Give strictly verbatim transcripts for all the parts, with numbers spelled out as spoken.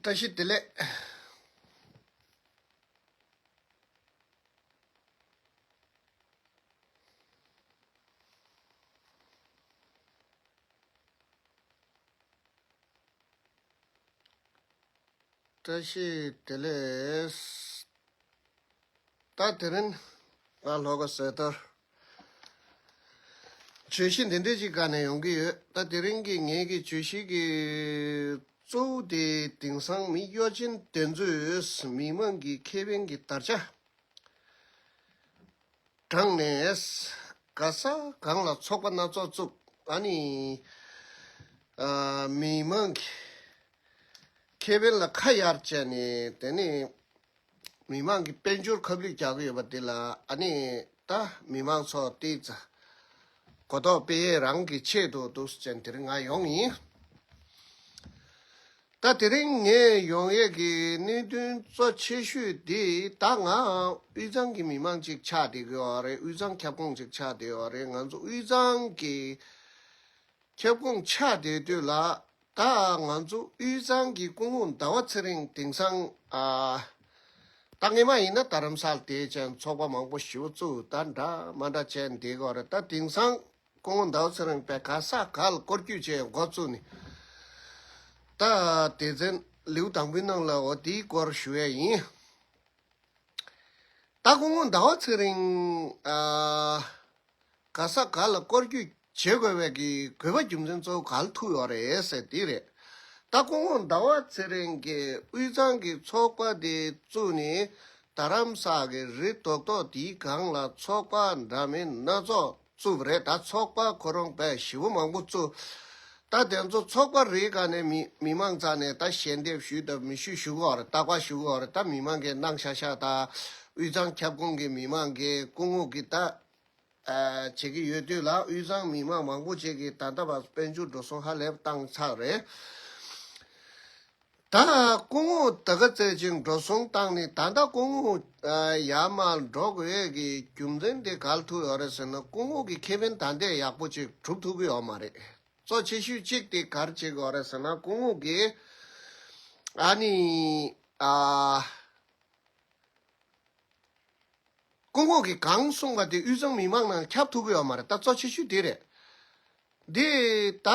བཀྲ་ཤིས་བདེ་ལེགས། བཀྲ་ཤིས་བདེ་ལེགས། ད་དེ་རིང་ང་ལྷོ་ཁ་ཟེར་ཐོར་བརྗོད་གཞི་འདི་འདྲ་ཅིག་ག་ནས་ཡོང་གི་ཡོད། ད་དེ་རིང་གི་ངེད་ཀྱི་བརྗོད་གཞི་གི་གཙོ་བོ་དེ་དེང་སང་མི་གཡོ་ཅན་དེ་ཚོས་མི་མང་གི་ཁེ་ཕན་གྱི་དར་ཆ་དྲངས་ནས་ག་ས་གང་ལ་ཚོགས་པ་སྣ་ཚོགས་བཙུགས། ཨ་ནི་ཨ་མི་མང་གི་ཁེ་ཕན་ལ་ཁ་གཡར་བྱས་ནས། དེ་ནས་མི་མང་གི་དཔལ་འབྱོར་ཁ་བསླུས་རྒྱག་གི་ཡོད་པ་འདི་ལ། ཨ་ནི་ད་མི་མང་ཚོ་ཏོག་ཙམ་གོ་རྟོགས་སྤེལ་ཡས་རང་གི་ཆེད་དུ་འདུག་ཟེར་དེ་རིང་ང་ཡོང་ཡིན། ད་དེ་རིང་ངས་ཡོང་ཡས་ཀྱི་གནད་དོན་གཙོ་ཆེ་ཤོས་འདི། ད་ང་དབུས་གཙང་གི་མི་མང་ཅིག་ཆགས་བསྡད་ཀྱི་ཡོད་རེད། དབུས་གཙང་ཁྱབ་ཁོངས་ཅིག་ཆགས་བསྡད་ཡོད་རེད། ང་ཚོ་དབུས་གཙང་གི་ཁྱབ་ཁོངས་ཆགས་བསྡད་དུས་ལ། ད་ང་ཚོ་དབུས་གཙང་གི་སྐུ་ངོ་ཟླ་བ་ཚེ་རིང་དེང་སང་ཨ། ད་སྔས་མ་ཡིན་ན་རྡ་རམ་ས་ལ་དེ་ཅན་ཚོགས་པ་མང་པོ་ཞེ་པོ་བཙུགས། ད་འདྲ་མ་འདྲ་བྱས་བསྡད་ཀྱི་ཡོད་རེད། ད་དེང་སང་སྐུ་ངོ་ཟླ་བ་ཚེ་རིང་པས་ག་ས་ག་ལ་སྐོར་སྐྱོད་བྱས་འགོ་བཙུགས་ནས། ད་སྡེ་ཚན་ལེའུ་དང་པོའི་ནང་ལ་འོ་དེའི་སྐོར་ཞུ་ཡས་ཡིན། ད་སྐུ་ངོ་ཟླ་བ་ཚེ་རིང་ཨ། ག་ས་ག་ལ་སྐོར་སྐྱོད་བྱེད་དགོས་པའི་གི་དགོས་པ་རྒྱུ་མཚན་གཙོ་བོ་ག་ལ་ཐུག་ཡོད་རེད་ཟེར་འདི་རེད། ད་སྐུ་ངོ་ཟླ་བ་ཚེ་རིང་གིས་དབུས་གཙང་གི་ཚོགས་པ་དེ་བཙུགས་ནས་རྡ་རམ་ས་གི་རི་རྡོག་རྡོག་དེའི་སྒང་ལ་ཚོགས་པ་འདྲ་མིན་སྣ་ཚོགས་བཙུགས་པ་རེད། ད་ཚོགས་པ་ཁོ་རང་དཔེ་ཞེ་པོ་མང་པོ་བཙུགས། ད་དེ་ཚོ་ཚོགས་པ་རེའི་སྒང་ནས་མི་མི་མང་རྩ་ནས་ད་ཞལ་འདེབས་ཞུས་དང་མི་ཞུས་ཞུ་གི་ཡོད་རེད། རྟག་པར་ཞུ་གི་ཡོད་རེད། ད་མི་མང་གིས་གནང་ཤག་ཤག་ད་དབུས་གཙང་ཁྱབ་ཁོངས་ཀྱི་མི་མང་གིས་སྐུ་ངོ་གིས་ད་ཨ་བྱེད་ཀྱི་ཡོད་དུས་ལ། དབུས་གཙང་མི་མང་མང་པོ་ཅིག་གིས་ད་ལྟ་བར་དཔལ་འབྱོར་འགྲོ་སོང་ཧ་ལས་པ་བཏང་ཚར་རེད། ད་སྐུ་ངོ་ད་ག་ཚད་ཅིག་འགྲོ་སོང་བཏང་ནས། ད་ལྟ་སྐུ་ངོ་ཨ་ཡར་མར་འགྲོ་དགོས་ཀྱི་རྒྱུ་མཚན་དེ་ག་ལ་ཐུག་ཡོད་རེད་ཟེར་ན། སྐུ་ངོ་གི་ཁེ་ཕན་ད་ལྟ་ཡག་པོ་ཅིག་གྲུབ་ཐུབ་ཀྱི་ཡོད་མ་རེད། གཙོ་ཆེ་ཤོས་གཅིག་དེ་ག་རེ་བྱེད་དགོས་རེད་ཟེར་ན། སྐུ་ངོ་གིས་ཨ་ནི་ཨ། སྐུ་ངོ་གིས་གང་གསུངས་པ་དེ་དབུས་གཙང་མི་མང་ནང་ཁྱབ་ཐུབ་ཀྱི་ཡོད་མ་རེད། ད་གཙོ་ཆེ་ཤོས་དེ་རེད། འདི་ད་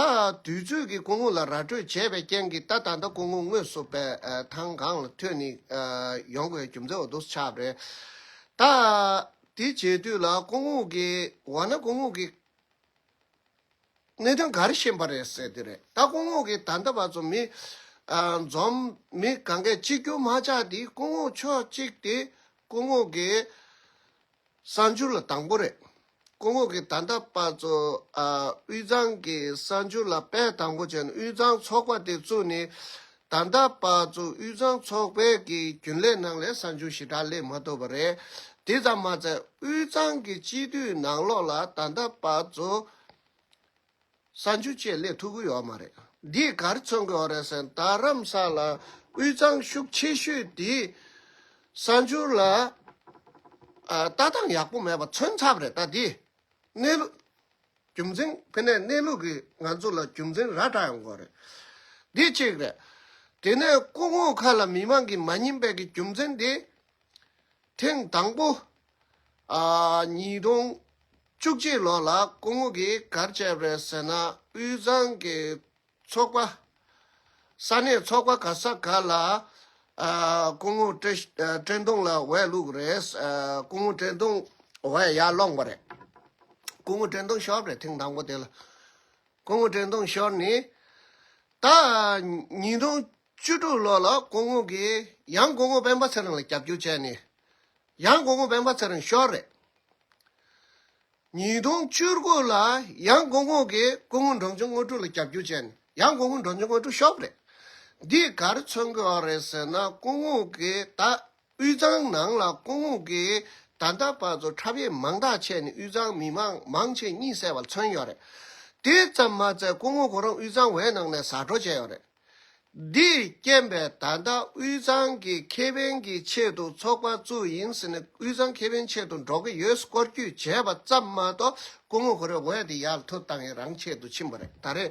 དུས་ཚོད་ཀྱིས་སྐུ་ངོ་ལ་ར་སྤྲོད་བྱས་པའི་རྐྱེན་གྱིས། ད་ད་ལྟ་སྐུ་ངོ་དངོས་སུ་པའི་ཨ་ཐང་སྒང་ལ་ཐོན་ནས་ཨ་ཡོང་དགོས་རྒྱུ་མཚན་འོ་འདུག་ཆགས་པ་རེད། ད་དེ་བྱེད་དུས་ལ་སྐུ་ངོ་གིས་འོ་ན་སྐུ་ངོ་གིས་གནད་དོན་ག་རེ་ཤེས་པ་རེད་ཟེར་དེ་རེད། ད་སྐུ་ངོ་གིས་ད་ལྟ་བར་དུ་མི་ཨ་འཛོམས་མི་གང་གས་གཅིག་གྱུར་མ་ཆགས་དེ། སྐུ་ངོ་ཕྱོགས་གཅིག་དེ་སྐུ་ངོ་གིས་གསར་འགྱུར་ལ་དང་པོ་རེད། སྐུ་ངོ་གིས་ད་ལྟ་བར་དུ་ཨ་དབུས་གཙང་གི་གསར་འགྱུར་ལ་དཔེ་དང་པོ་བྱས་ནས། དབུས་གཙང་ཚོགས་པ་དེ་བཙུགས་ནས་ད་ལྟ་བར་དུ་དབུས་གཙང་ཚོགས་པའི་གི་རྒྱུན་ལས་ནང་ལ་གསར་འགྱུར་ཞེ་དྲག་སླེབས་མ་ཐུབ་པ་རེད། དེ་ཙམ་མ་ཚད་དབུས་གཙང་གི་སྤྱི་འཐུས་ནང་ལོགས་ལ་ད་ལྟ་བར་དུ་གསར་འགྱུར་བཅས་སླེབས་ཐུབ་ཀྱི་ཡོད་མ་རེད། འདིས་ག་རེ་མཚོན་གྱི་ཡོད་རེད་ཟེར་ན། རྡ་རམ་ས་ལ་དབུས་གཙང་ཤུགས་ཆེ་ཤོས་དེ་གསར་འགྱུར་ལ་ཨ་ལྟ་སྟངས་ཡག་པོ་མེད་པ་མཚོན་ཚར་བ་རེད། ད་འདི་གནས་ལུགས་རྒྱུ་མཚན་ཕན་ནས་གནས་ལུགས་ཀྱིས་ང་ཚོ་ལ་རྒྱུ་མཚན་ར་སྤྲད་ཡོང་གི་ཡོད་རེད། འདི་གཅིག་རེད། དེ་ནས་སྐུ་ངོ་ཁ་ལ་མི་མང་གིས་མ་ཉན་པའི་གི་རྒྱུ་མཚན་དེ། ཐེངས་དང་པོ་ཨ་ཉིས་སྟོང་བཅུ་གཅིག་ལོ་ལ་སྐུ་ངོ་གིས་ག་རེ་བྱས་པ་རེད་ཟེར་ན། དབུས་གཙང་གི་ཚོགས་པ། ས་གནས་ཚོགས་པ་ག་ས་ག་ལ་ཨ་སྐུ་ངོ་བཀྲས་ཨ་བཀྲས་མཐོང་ལ་འོས་བླུགས་རེད། ཨ་སྐུ་ངོ་བཀྲས་མཐོང་འོས་ཡར་སློང་བ་རེད། སྐུ་ངོ་བཀྲས་མཐོང་ཤོར་རེད། ཐེངས་དང་པོ་དེ་ལ་སྐུ་ངོ་བཀྲས་མཐོང་ཤོར་ནས། ད་ཉིས་སྟོང་བཅུ་དྲུག་ལོ་ལ་སྐུ་ངོ་གིས་ཡང་སྐུ་ངོ་སྤེན་པ་ཚེ་རིང་ལ་རྒྱབ་སྐྱོར་བྱས་ནས། ཡང་སྐུ་ངོ་སྤེན་པ་ཚེ་རིང་ཤོར་རེད། ཉིས་སྟོང་བཅུ་དགུ་ལ་ཡང་སྐུ་ངོ་གིས་སྐུ་ངོ་འབྲོང་ཆུང་དངོས་གྲུབ་ལ་རྒྱབ་སྐྱོར་བྱས་ནས། ཡང་སྐུ་ངོ་འབྲོང་ཆུང་དངོས་གྲུབ་ཤོར་བ་རེད། འདིས་ག་རེ་མཚོན་གྱི་ཡོད་རེད་ཟེར་ན། སྐུ་ངོ་གིས་ད་དབུས་གཙང་ནང་ལ་སྐུ་ངོ་གིས་ད་ལྟ་བར་དུ་འཁྲབ་ཡས་མང་དག་བྱས་ནས་དབུས་གཙང་མི་མང་མང་ཆེ་གཉིད་སད་པ་མཚོན་ཡོད་རེད། དེ་ཙམ་མ་ཚད་སྐུ་ངོ་ཁོ་རང་དབུས་གཙང་བའི་ནང་ནས་ཟ་འགྲོ་བྱས་ཡོད་རེད། འདིས་རྐྱེན་པས་ད་ལྟ་དབུས་གཙང་གི་ཁེ་ཕན་གྱི་ཆེད་དུ་ཚོགས་པ་བཙུགས་ཡིན་ཟེར་ནས་དབུས་གཙང་ཁེ་ཕན་ཆེད་དུ་འགྲོ་གི་ཡོད་སྐོར་སྐྱོད་བྱས་པ་ཙམ་མ་གཏོགས། སྐུ་ངོ་ཁོ་རའི་འོས་དེ་ཡར་ཐོབ་བཏང་ཡས་རང་ཆེད་དུ་ཕྱིན་པ་རེད། ད་རེས་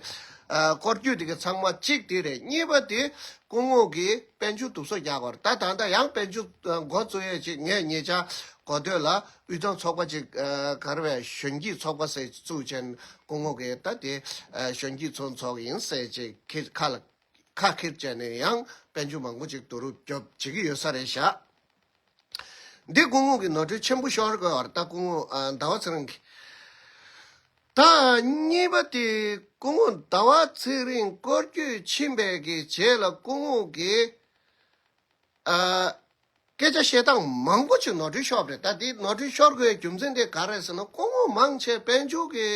ཨ་སྐོར་སྐྱོད་དེ་ག་ཚང་མ་གཅིག་དེ་རེད། གཉིས་པ་དེ་སྐུ་ངོ་གིས་དཔལ་འབྱོར་སྡུག་སོ་རྒྱག་པ་རེད། ད་ད་ལྟ་ཡང་དཔལ་འབྱོར་ཨ་འགོ་བཙུགས་ཡས་ཅིག་ངས་ཉེ་ཆར་གོ་ཐོས་ལ་དབུས་གཙང་ཚོགས་པ་ཅིག་ཨ་ག་རེ་བས་གཞོན་སྐྱེས་ཚོགས་པ་ཟེར་བཙུགས་བྱས། སྐུ་ངོ་གིས་ད་དེ་ཨ་གཞོན་སྐྱེས་ཚོ་ཚོགས་ཡིན་ཟེར་ཅིག་ཁ་ལ་ཁ་འཁྱེར་བྱས་ནས་ཡང་དཔལ་འབྱོར་མང་པོ་ཅིག་བསྡུ་རུབ་རྒྱོབ་བྱེད་ཀྱི་ཡོད་ས་རེད་ཤག། འདི་སྐུ་ངོ་གི་ནོར་འཁྲུལ་ཆེན་པོ་ཤོར་དགོས་པ་རེད། ད་སྐུ་ངོ་ཨ་ཟླ་བ་ཚེ་རིང་གིས། ད་གཉིས་པ་དེ་སྐུ་ངོ་ཟླ་བ་ཚེ་རིང་སྐོར་སྐྱོད་ཕྱིན་པའི་གི་རྗེས་ལ་སྐུ་ངོ་གིས་ཨ་སྐད་ཆ་བཤད་སྟངས་མང་པོ་ཅིག་ནོར་འཁྲུལ་ཤོར་བ་རེད། ད་དེ་ནོར་འཁྲུལ་ཤོར་དགོས་རྒྱུ་མཚན་དེ་ག་རེ་རེད་ཟེར་ན། སྐུ་ངོ་མང་ཆེ་དཔལ་འབྱོར་གི་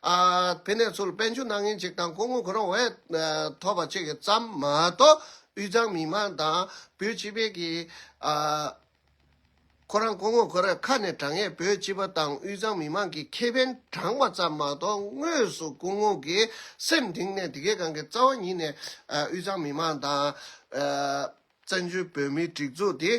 ཨ་ཕན་ནས་ཚུར་དཔལ་འབྱོར་གནང་མཁན་ཅིག་དང་སྐུ་ངོ་ཁོ་རང་འོས་ཨ་ཐོབ་པ་ཅིག་གི་ཙམ་མ་གཏོགས། དབུས་གཙང་མི་མང་དང་བོད་སྤྱི་པའི་གི་ཨ་ཁོ་རང་སྐུ་ངོ་ཁོ་རའི་ཁ་ནས་དྲང་ཡས་བོད་སྤྱི་པ་དང་དབུས་གཙང་མི་མང་གི་ཁེ་ཕན་དྲང་བ་ཙམ་མ་གཏོགས། དངོས་སུ་སྐུ་ངོ་གིས་སེམས་གཏིང་ནས་དེ་གའི་སྒང་གི་རྩ་བ་ཉིད་ནས་ཨ་དབུས་གཙང་མི་མང་དང་ཨ་བཙན་བྱོལ་བོད་མིའི་སྒྲིག་འཛུགས་དེ་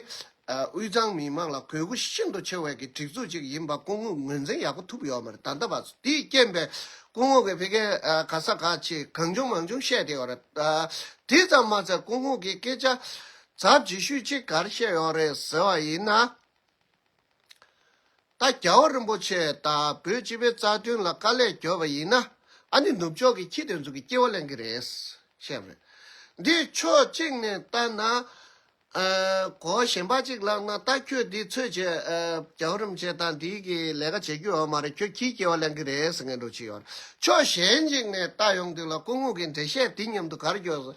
ཨ་དབུས་གཙང་མི་མང་ལ་དགོས་མཁོ་ཤིན་ཏུ་ཆེ་བའི་གི་སྒྲིག་འཛུགས་ཅིག་ཡིན་པ་སྐུ་ངོས་ངོས་འཛིན་ཡག་པོ་ཐུབ་ཡོད་མ་རེད། ད་ལྟ་བར་དུ། དེས་རྐྱེན་པས་སྐུ་ངོ་གིས་ཕ་གིར་ཨ་ག་ས་ག་ཅིག་གང་བྱུང་མང་བྱུང་བཤད་བསྡད་ཡོད་རེད། ཨ་དེ་ཙམ་མ་ཚད་སྐུ་ངོ་གིས་སྐད་ཆ་ཚབས་ཆེ་ཤོས་ཅིག་ག་རེ་བཤད་ཡོད་རེད་ཟེར་བ་ཡིན་ན། ད་རྒྱལ་བ་རིན་པོ་ཆེ་དང་བོད་སྤྱི་པའི་རྩ་དོན་ལ་དཀའ་ལས་བརྒྱབ་པ་ཡིན་ན། ཨ་ནི་ནུབ་ཕྱོགས་ཀྱི་ཁྱི་དེ་ཚོ་གི་སྐྱེ་བ་ལེན་གི་རེད་བཤད་པ་རེད། འདི་ཕྱོགས་གཅིག་ནས་ལྟ་ན། ཨ་གོ་བ་གཞན་པ་གཅིག་བླངས་ན། ད་ཁྱོད་འདི་ཚོད་བྱས་ཨ་རྒྱལ་བ་རིན་པོ་ཆེ་དང་འདི་གི་ལས་ཀ་བྱེད་རྒྱུ་ཡོད་མ་རེད། ཁྱོད་ཁྱིའི་སྐྱེ་བ་ལེན་གི་རེད་ཟེར་མཁན་འདྲ་ཅིག་ཡོད་རེད། ཕྱོགས་གཞན་གཅིག་ནས་ལྟ་ཡོང་དུས་ལ་སྐུ་ངོ་གི་འགྲེལ་བཤད་འདི་མཉམ་དུ་ག་རེ་བརྒྱབ་ཟེར།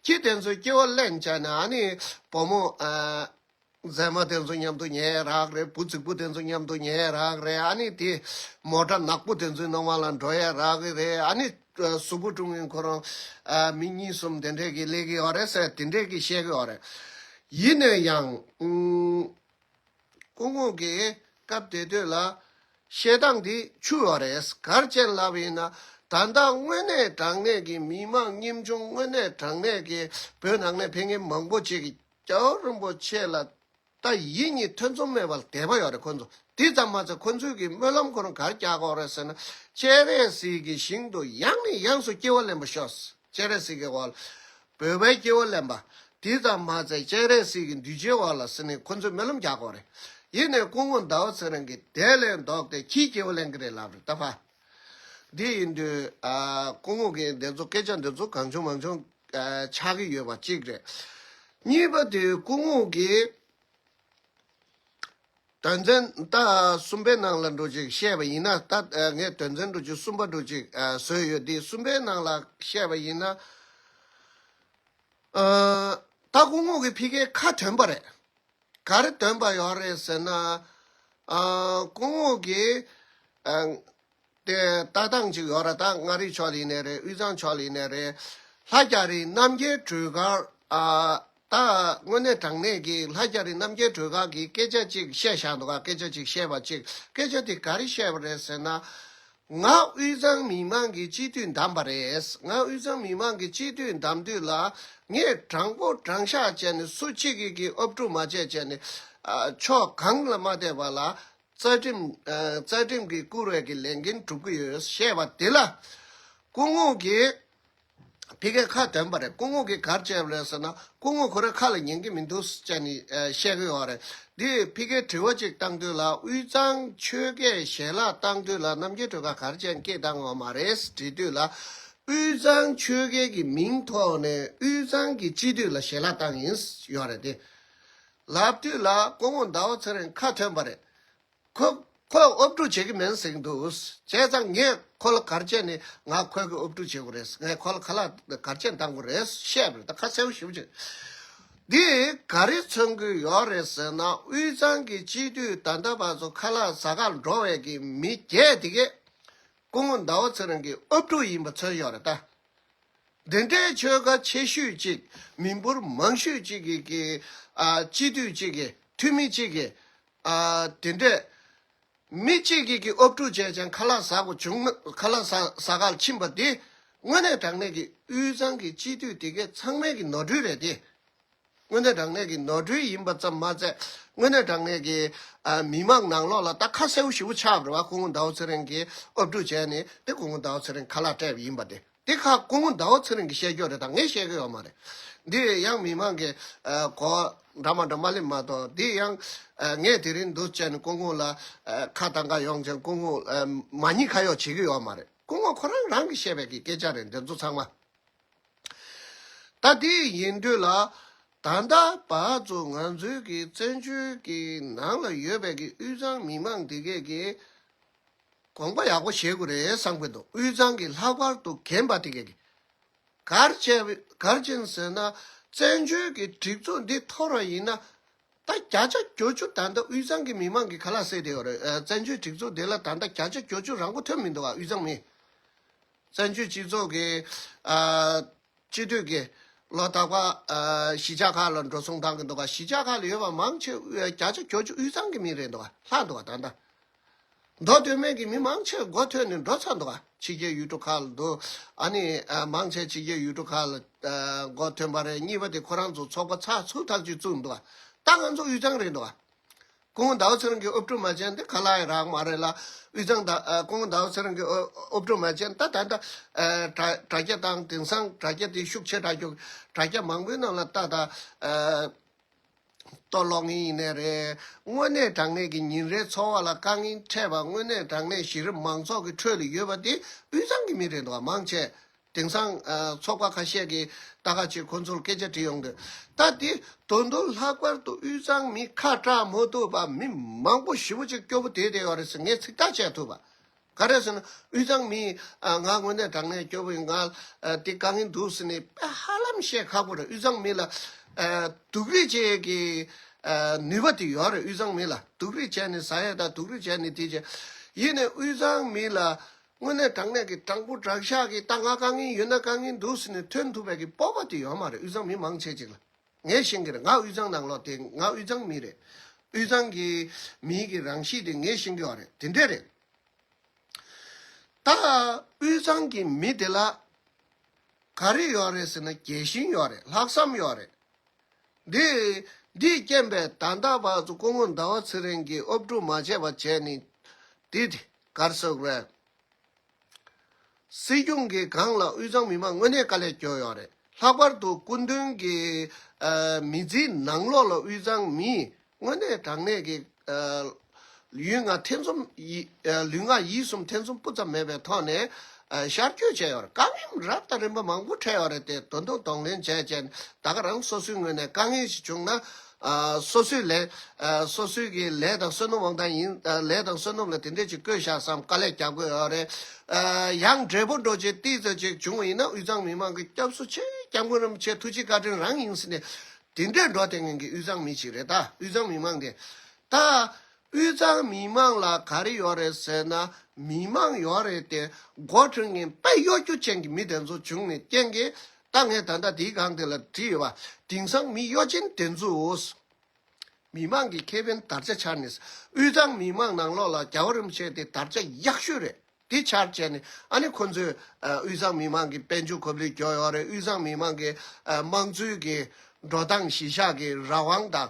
ཁྱི་དེ་ཚོའི་སྐྱེ་བ་ལེན་བྱས་ནས། ཨ་ནི་བུ་མོ་ཨ་མཛེས་མ་དེ་ཚོ་མཉམ་དུ་ཉལ་རག་རེད། བུ་རྫིག་པོ་དེ་ཚོ་མཉམ་དུ་ཉལ་རག་རེད། ཨ་ནི་དེ་མོ་ཊ་ནག་པོ་དེ་ཚོའི་ནང་མ་ལ་འགྲོ་ཡ་རག་གི་རེད། ཨ་ནི་གཟུགས་པོ་དཀྲུག་མཁན་ཁོ་རང་ཨ་མི་གཉིས་གསུམ་དེ་འདྲས་ཀྱི་སླེབས་ཀྱི་ཡོད་རེད་ཟེར། དེ་འདྲས་ཀྱི་བཤད་ཀྱི་ཡོད་རེད། ཡིན་ན་ཡང་ཨུམ། སྐུ་ངོ་གིས་སྐབས་དེ་དུས་ལ་བཤད་སྟངས་འདི་འཕྱུགས་ཡོད་རེད། ག་རེ་བྱས་ལབ་ཡིན་ན། ད་ལྟ་དངོས་གནས་དྲང་གནས་ཀྱི་མི་མང་ཉམ་ཆུང་། དངོས་གནས་དྲང་གནས་ཀྱི་བོད་ནང་ནས་ཕེབས་མཁན་མང་པོ་ཅིག་གིས་རྒྱལ་བ་རིན་པོ་ཆེ་ལ་ད་ཡིད་གཉིས་ཐེ་ཚོམ་མེད་པར་དད་པ་ཡོད་རེད་ཁོ་ཚོ། དེ་ཙམ་མ་ཚད་ཁོ་ཚོའི་གི་སྨོན་ལམ་ཁོ་རང་ག་རེ་རྒྱག་གི་ཡོད་རེད་ཟེར་ན། སྤྱན་རས་གཟིགས་ཀྱི་ཞིང་དུ་ཡང་ནས་ཡང་དུ་སྐྱེ་བ་ལེན་པར་ཤོག། སྤྱན་རས་གཟིགས་ཀྱི་འོག་ལ་བོད་པའི་སྐྱེ་བ་ལེན་པ། དེ་ཙམ་མ་ཚད་སྤྱན་རས་གཟིགས་ཀྱི་གདུལ་བྱའི་འོག་ལ་ཟེར་ནས་ཁོ་ཚོས་སྨོན་ལམ་རྒྱག་གི་ཡོད་རེད། ཡིན་ནའི་སྐུ་ངོ་ཟླ་བ་ཚེ་རིང་གིས་དེ་ལས་ལྡོག་སྟེ་ཁྱིའི་སྐྱེ་བ་ལེན་གི་རེད་ལབ་རེད། ད་ཕ། འདི་ཡིན་དུས་ཨ་སྐུ་ངོ་གིས་འདི་ཚོ་སྐད་ཆ་འདི་ཚོ་གང་བྱུང་མང་བྱུང་ཨ་ཆགས་ཀྱི་ཡོད་པ་གཅིག་རེད། གཉིས་པ་དེ་སྐུ་ངོ་གིས་དོན་ཚན་ད་གསུམ་པའི་ནང་ལ་འགྲོ་ཅིག་བཤད་པ་ཡིན་ན། ད་ཨ་ངས་དོན་ཚན་འགྲོ་ཅིག་གསུམ་པ་འགྲོ་ཅིག་ཨ་བཟོས་ཡོད། འདི་གསུམ་པའི་ནང་ལ་བཤད་པ་ཡིན་ན། ཨ་ད་སྐུ་ངོ་གིས་ཕ་གིར་ཁ་ཐོན་པ་རེད། ག་རེ་ཐོན་པ་ཡོད་རེད་ཟེར་ན། ཨ་སྐུ་ངོ་གིས་ཨ་དེ་ལྟ་སྟངས་ཅིག་ཡོད་རེད། ད་མངའ་རིས་ཕྱོགས་ལ་ཡིན་ནའི་རེད། དབུས་གཙང་ཕྱོགས་ལ་ཡིན་ནའི་རེད། ལྷ་རྒྱ་རི་རྣམ་རྒྱལ་སྒྲོལ་དཀར། ཨ་ད་དངོས་གནས་དྲང་གནས་ཀྱི་ལྷ་རྒྱ་རི་རྣམ་རྒྱལ་སྒྲོལ་དཀར་གྱིས་སྐད་ཆ་ཅིག་བཤད་བཞག་འདུག་ག་སྐད་ཆ་ཅིག་བཤད་པ་ཅིག་སྐད་ཆ་དེ་ག་རེ་བཤད་པ་རེད་ཟེར་ན། ང་དབུས་གཙང་མི་མང་གི་སྤྱི་འཐུས་བདམས་པ་རེད། ང་དབུས་གཙང་མི་མང་གི་སྤྱི་འཐུས་བདམས་དུས་ལ་ངས་དྲང་པོ་དྲང་བཞག་བྱས་ནས་སུ་གཅིག་གིས་ཀྱི་ཨབ་ཕྲུག་མ་བྱས་བྱས་ནས་ཨ་ཕྱོགས་གང་ལ་མ་བལྟས་པ་ལ་རྩ་ཁྲིམས་ཨ་རྩ་ཁྲིམས་ཀྱིས་བསྐུར་བའི་གི་ལས་འགན་སྒྲུབ་ཀྱི་ཡོད་བཤད་པ་དེ་ལ་སྐུ་ངོ་གིས་ཕ་གིར་ཁ་ཐོན་པ་རེད། སྐུ་ངོ་གིས་ག་རེ་བྱས་པ་རེད་ཟེར་ན། སྐུ་ངོ་ཁོ་རའི་ཁ་ལ་ཉན་གྱི་མི་འདུག་ཟེར་ནས་ཨ་བཤད་ཀྱི་ཡོད་རེད། འདི་ཕ་གིར་དྲི་བ་ཅིག་བཏང་དུས་ལ། དབུས་གཙང་ཆོལ་ཁས་ཞལ་ལག་བཏང་དུས་ལ་རྣམ་རྒྱལ་སྒྲོལ་དཀར་ག་རེ་བྱས་ནས་སྐད་བཏང་ཡོད་མ་རེད་དྲིས་དུས་ལ། དབུས་གཙང་ཆོལ་ཁའི་གི་མིང་ཐོག་ནས་དབུས་གཙང་གི་སྤྱི་འཐུས་ལ་ཞལ་ལག་བཏང་ཡིན་ཡོད་རེད་དེ། ལབ་དུས་ལ་སྐུ་ངོ་ཟླ་བ་ཚེ་རིང་ཁ་ཐོན་པ་རེད། ཁོ་ཁོས་ཨབ་ཕྲུག་བྱེད་ཀྱི་མིན་ཟེར་གྱི་འདུག་བྱས་ཙང་ངས་ཁོ་ལ་ག་རེ་བྱས་ནས་ང་ཁོའི་གི་ཨབ་ཕྲུག་བྱེད་དགོས་རེད། ངས་ཁོ་ལ་ཁ་ལག་ག་རེ་བྱས་ནས་བཏང་དགོས་རེད་བཤད་པ་རེད། ད་ཁ་གསལ་པོ་ཞེ་པོ་ཅིག་འདི་ག་རེ་མཚོན་གྱི་ཡོད་རེད་ཟེར་ན། དབུས་གཙང་གི་སྤྱི་འཐུས་ད་ལྟ་བར་དུ་ཁ་ལག་ཟ་གར་འགྲོ་བའི་གི་མི་བརྒྱད་དེ་གས་སྐུ་ངོ་ཟླ་བ་ཚེ་རིང་གི་ཨབ་ཕྲུག་ཡིན་པ་མཚོན་ཡོད་རེད་ད། འདི་འདྲའི་ཆོལ་ཁ་ཆེ་ཤོས་གཅིག་མི་འབོར་མང་ཤོས་གཅིག་གི་གི་ཨ་སྤྱི་འཐུས་གཅིག་གི་འཐུས་མི་གཅིག་གི་ཨ་དེ་འདྲས་མི་གཅིག་གིས་ཀྱི་ཨབ་ཕྲུག་བྱས་ཀྱང་ཁ་ལག་ཟ་དགོས་བྱུང་ན། ཁ་ལག་ཟ་ཟ་གར་ཕྱིན་པ་དེ་ དངོས་གནས་དྲང་གནས་ཀྱི་དབུས་གཙང་གི་སྤྱི་འཐུས་དེ་གའི་ཚང་མའི་གི་ནོར་འཁྲུལ་རེད་དེ། དངོས་གནས་དྲང་གནས་ཀྱི་ནོར་འཁྲུལ་ཡིན་པ་ཙམ་མ་ཟད། དངོས་གནས་དྲང་གནས་ཀྱི་ཨ་མི་མང་ནང་ལོགས་ལ་ད་ཁ་གསལ་པོ་ཞེ་པོ་ཆགས་པ་རེད་བ། སྐུ་ངོ་ཟླ་བ་ཚེ་རིང་གིས་ཨབ་ཕྲུག་བྱས་ནས་དེ་སྐུ་ངོ་ཟླ་བ་ཚེ་རིང་ཁ་ལག་སྤྲད་པ་ཡིན་པ་དེ། དེ་ཁ་སྐུ་ངོ་ཟླ་བ་ཚེ་རིང་གིས་བཤད་རྒྱུ་རེད། ད་ངས་བཤད་ཀྱི་ཡོད་མ་རེད། འདི་ཡང་མི་མང་གི་ཨ་གོ་འདྲ་མ་འདྲ་མ་སླེབས་མ་གཏོགས། འདི་ཡང་ཨ་ངས་དེ་རིང་འདུག་བྱས་ནས་སྐུ་ངོ་ལ་ཨ་ཁ་བཏང་ག་ཡོང་བྱས་སྐུ་ངོ་ཨ་མ་ཉེས་ཁ་གཡོག་བྱེད་ཀྱི་ཡོད་མ་རེད། སྐུ་ངོ་ཁོ་རང་རང་གིས་བཤད་པའི་གི་སྐད་ཆ་རེད་འདི་ཚོ་ཚང་མ། ད་དེ་ཡིན་དུས་ལ། ད་ལྟ་བར་དུ་ང་ཚོའི་གི་བཙན་བྱོལ་གི་ནང་ལ་ཡོད་པའི་གི་དབུས་གཙང་མི་མང་དེ་གས་ཀྱིས་དགོངས་པ་ཡག་པོ་བཞེས་དགོས་རེད་བསམ་གི་འདུག་དབུས་གཙང་གི་ལྷག་པར་དུ་རྒན་པ་དེ་གས་ཀྱིས། ག་རེ་བྱས་ག་རེ་བྱས་ཟེར་ན། བཙན་བྱོལ་གི་སྒྲིག་འཛུགས་འདི་འཐོར་བ་ཡིན་ན། ད་བརྒྱ་ཆ་བརྒྱད་ཅུ་ད་ལྟ་དབུས་གཙང་གི་མི་མང་གི་ཁ་ལག་བཟས་བསྡད་ཡོད་རེད། ཨ་བཙན་བྱོལ་སྒྲིག་འཛུགས་འདི་ལ་ད་ལྟ་བརྒྱ་ཆ་བརྒྱད་ཅུ་རང་མགོ་ཐོན་མི་འདུག་ཨ་དབུས་གཙང་མི། བཙན་བྱོལ་སྤྱི་ཚོགས་ཀྱི་ཨ་སྤྱི་འཐུས་ཀྱི་ལོ་རྟག་པར་ཨ་གཞིས་ཆགས་ཁག་ལ་འགྲོ་སོང་བཏང་གི་འདུག་ག་གཞིས་ཆགས་ཁག་ལ་ཡོད་པ་མང་ཆེ་བརྒྱ་ཆ་བརྒྱད་ཅུ་དབུས་གཙང་གི་མི་རེད་འདུག་ག་ལྷག་འདུག་ག་ད་ལྟ་མདོ་སྟོད་སྨད་ཀྱི་མི་མང་ཆེ་མགོ་ཐོན་ནས་འགྲོ་ཚར་འདུག་ག་ཕྱི་རྒྱལ་ཡུལ་གྲུ་ཁག་ལ་འདུག་ཨ་ནི་ཨ་མང་ཆེ་ཕྱི་རྒྱལ་ཡུལ་གྲུ་ཁག་ལ་ཨ་མགོ་ཐོན་པ་རེད། གཉིས་པ་དེ་ཁོ་རང་ཚོ་ཚོགས་པ་ཚགས་ཚུད་ཐག་ཆོད་བཙུགས་འདུག་ག་ད་ང་ཚོ་དབུས་གཙང་རེད་འདུག་ག་སྐུ་ངོ་ཟླ་བ་ཚེ་རིང་གིས་ཨོབ་ཀྲུ་མ་བྱས་ན་དེ་ཁ་ལག་ཡང་རག་མ་རེད་ལ། དབུས་གཙང་ད་ཨ་སྐུ་ངོ་ཟླ་བ་ཚེ་རིང་གིས་ཨོ་ཨོབ་ཀྲུ་མ་བྱས་ན་ད་ད་ལྟ་ཨ་དྲ་དྲ་རྒྱ་དང་དེང་སང་དྲ་རྒྱ་དེ་ཤུགས་ཆེ་དྲ་རྒྱ་དྲ་རྒྱ་མང་པོའི་ནང་ལ་ད་ད་ཨ་ལྟོ་སློག་མཁན་ཡིན་ནའི་རེད། དངོས་གནས་དྲང་གནས་ཀྱི་ཉིན་རེའི་འཚོ་བ་ལ་དཀའ་ངལ་འཕྲད་པ། དངོས་གནས་དྲང་གནས་གཞི་རིམ་མང་ཚོགས་ཀྱི་ཁྲོད་ལ་ཡོད་པ་དེ་དབུས་གཙང་གི་མི་རེད་འདུག་ག་མང་ཆེ། དེང་སང་ཨ་ཚོགས་པ་ཁ་ཤས་ཀྱིས་ད་ག་ཅིག་ཁོ་ཚོར་སྐད་ཆ་དྲིས་ཡོང་དུས། ད་དེ་དོན་དུ་ལྷག་པར་དུ་དབུས་གཙང་མི་ཁ་གྲག་མ་ཐུབ་པ་མི་མང་པོ་ཞེ་པོ་ཅིག་སྐྱོ་པོ་བསྡད་བསྡད་ཡོད་རེད་ཟེར་ངས་ཚིག་ཐག་བཅད་ཐུབ་པ། ག་རེ་ཟེར་ན་དབུས་གཙང་མི་ཨ་ང་དངོས་གནས་དྲང་གནས་སྐྱོ་པོ་ཡིན། ང་ཨ་དེ་དཀའ་ངལ་འདུག་ཟེར་ནས་དཔེ་ཧ་ལམ་བཤད་ཁག་པོ་རེད། དབུས་གཙང་མི་ལ་ཨ་སྡུག་རུས་བྱེད་ཀྱི་ཨ་ནུས་པ་དེ་ཡོད་རེད། དབུས་གཙང་མི་ལ་སྡུག་རུས་བྱས་ནས་ཟ་ཡས་དང་སྡུག་རུས་བྱས་ནས་དེ་བྱས། ཡིན་ནའི་དབུས་གཙང་མི་ལ། དངོས་གནས་དྲང་གནས་ཀྱི་དྲང་པོ་དྲང་བཞག་གི་ད་ང་དཀའ་ངལ་ཡོད་ན་དཀའ་ངལ་འདུག་ཟེར་ནས་ཐོན་ཐུབ་པའི་གི་སྤོབས་པ་དེ་ཡོད་མ་རེད། དབུས་གཙང་མི་མང་ཆེ་ཅིག་ལ། ངས་ཤེས་ཀྱི་རེད། ང་དབུས་གཙང་ནང་ལོགས་དེ་ང་དབུས་གཙང་མི་རེད། དབུས་གཙང་གི་མིའི་གི་རང་གཤིས་དེ་ངས་ཤེས་ཀྱི་ཡོད་རེད། དེ་འདྲས་རེད། ད་དབུས་གཙང་གི་མི་དེ་ལ་ག་རེ་ཡོད་རེད་ཟེར་ན་རྒྱལ་ཞེན་ཡོད་རེད། ལྷག་བསམ་ཡོད་རེད། འདི་འདིས་རྐྱེན་པས་ད་ལྟ་བར་དུ་སྐུ་ངོ་ཟླ་བ་ཚེ་རིང་གིས་ཨོབ་ཀྲུག་མ་བྱས་པ་བྱས་ནས་འདི་གར་སོགས་རེད། སྲིད་སྐྱོང་གི་སྒང་ལ་དབུས་གཙང་མི་མང་དངོས་གནས་དཀའ་ལས་སྐྱོ་ཡོད་རེད། ལྷག་པར་དུ་སྐུ་མདུན་གྱི་ཨ་མི་ཚེའི་ནང་ལོགས་ལ་དབུས་གཙང་མིས་དངོས་གནས་དྲང་གནས་ཀྱི་ཨ་ལུས་ངག་ཐེ་ཚོམ་ཡི་ཨ་ལུས་ངག་ཡིད་གསུམ་ཐེ་ཚོམ་སྤུ་ཙམ་མེད་པའི་ཐོག་ནས་ཨ་ཤར་བསྐྱོད་བྱས་ཡོད་རེད། དཀའ་ངལ་རབ་དང་རིམ་པ་མང་པོ་འཕྲད་ཡོད་རེད་དེ། དོ་སྣང་གདོང་ལེན་བྱས་བྱས་ད་ག་རང་སོ་སོའི་ངོས་ནས་དཀའ་ངལ་ཞིག་བྱུང་ན། ཨ་སོ་སོའི་ལས་ཨ་སོ་སོའི་གི་ལས་དང་བསོད་ནམས་དབང་ཐང་ཡིན། ཨ་ལས་དང་བསོད་ནམས་ལ་དེ་འདྲས་ཅིག་བཀོལ་བཞག་བསམ་དཀའ་ལས་རྒྱག་དགོས་ཡོད་རེད། ཨ་ཡང་འབྲས་བུ་འགྲོ་ཆེད་ཏིག་ཙམ་ཅིག་བྱུང་བ་ཡིན་ན་དབུས་གཙང་མི་མང་གི་སྐྱབས་སུ་མཆི། སྐྱབས་མགོན་རིན་པོ་ཆེ་ཐུགས་རྗེ་བཀའ་དྲིན་རང་ཡིན་ཟེར་ནས་དེ་འདྲས་འགྲོ་བསྡད་མཁན་གི་དབུས་གཙང་མི་ཞིག་རེད། ད་དབུས་གཙང་མི་མང་གི་ད་དབུས་གཙང་མི་མང་ལ་ག་རེ་ཡོད་རེད་ཟེར་ན་མི་མང་ཡོད་རེད་དེ། མགོ་ཁྲིད་མཁན་དཔེ་གཡོ་སྒྱུ་ཅན་གྱི་མི་དེ་ཚོ་བྱུང་ནས་རྐྱེན་གྱིས། ད་ངས་ད་ལྟ་དེའི་སྒང་དེ་ལ་བྲིས་ཡོད་པ། དེང་སང་མི་གཡོ་ཅན་དེ་ཚོ་མི་མང་གི་ཁེ་ཕན་དར་ཆ་འཕྱར་ནས་དབུས་གཙང་མི་མང་ནང་ལོགས་ལ་རྒྱལ་བ་རིན་པོ་ཆེ་དེ་དར་ཆ་ཡག་ཤོས་རེད། དེ་འཕྱར་བྱས་ནས་ཨ་ནི་ཁོ་ཚོས་ཨ་དབུས་གཙང་མི་མང་གི་དཔལ་འབྱོར་གོ་ལའི་རྒྱུ་ཡོད་རེད། དབུས་གཙང་མི་མང་གི་ཨ་དམངས་གཙོའི་གི་འགྲོ་སྟངས་གཞི་བཞག་གི་རང་དབང་དང་།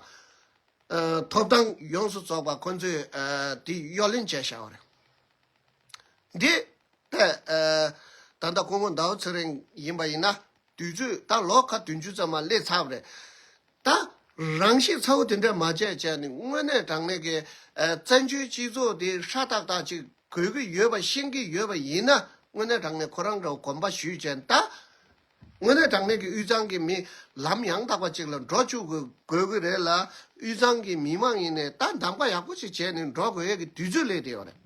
ཨ་ཐོབ་ཐང་ཡོངས་སུ་རྫོགས་པ་ཁོ་ཚོས་ཨ་དེ་གཡོ་ལེན་བྱས་བཞག་པ་རེད། འདི་ད་ཨ་ད་ལྟ་སྐུ་ངོ་ཟླ་བ་ཚེ་རིང་ཡིན་པ་ཡིན་ན་དུས་ཚོད་ད་ལོ་ཁ་བདུན་ཅུ་ཙམ་མ་སླེབས་ཚར་བ་རེད། ད་རང་ཤེད་ཚ་བོ་དེ་འདྲ་མ་བྱས་བྱས་ནས་དངོས་གནས་དྲང་གནས་ཀྱི་ཨ་བཙན་བྱོལ་སྤྱི་ཚོགས་དེ་ཧྲ་ཏག་ཏག་ཅིག་དགོས་ཀྱི་ཡོད་པ་ཤེས་ཀྱི་ཡོད་པ་ཡིན་ན་དངོས་གནས་དྲང་གནས་ཁོ་རང་འདྲ་བོ་དགོངས་པ་ཞུས་བྱས་ད། དངོས་གནས་དྲང་གནས་ཀྱི་དབུས་གཙང་གི་མི་ལམ་ཡང་དག་པ་ཅིག་ལ་འགྲོ་བཅུག་དགོས་དགོས་ཀྱི་རེད་ལ། དབུས་གཙང་གི་མི་མང་ཡིན་ནའི་ད་གདམ་ག་ཡག་པོ་ཅིག་བྱས་ནས་འགྲོ་དགོས་ཡས་ཀྱི་དུས་ཚོད་སླེབས་བསྡད་ཡོད་རེད།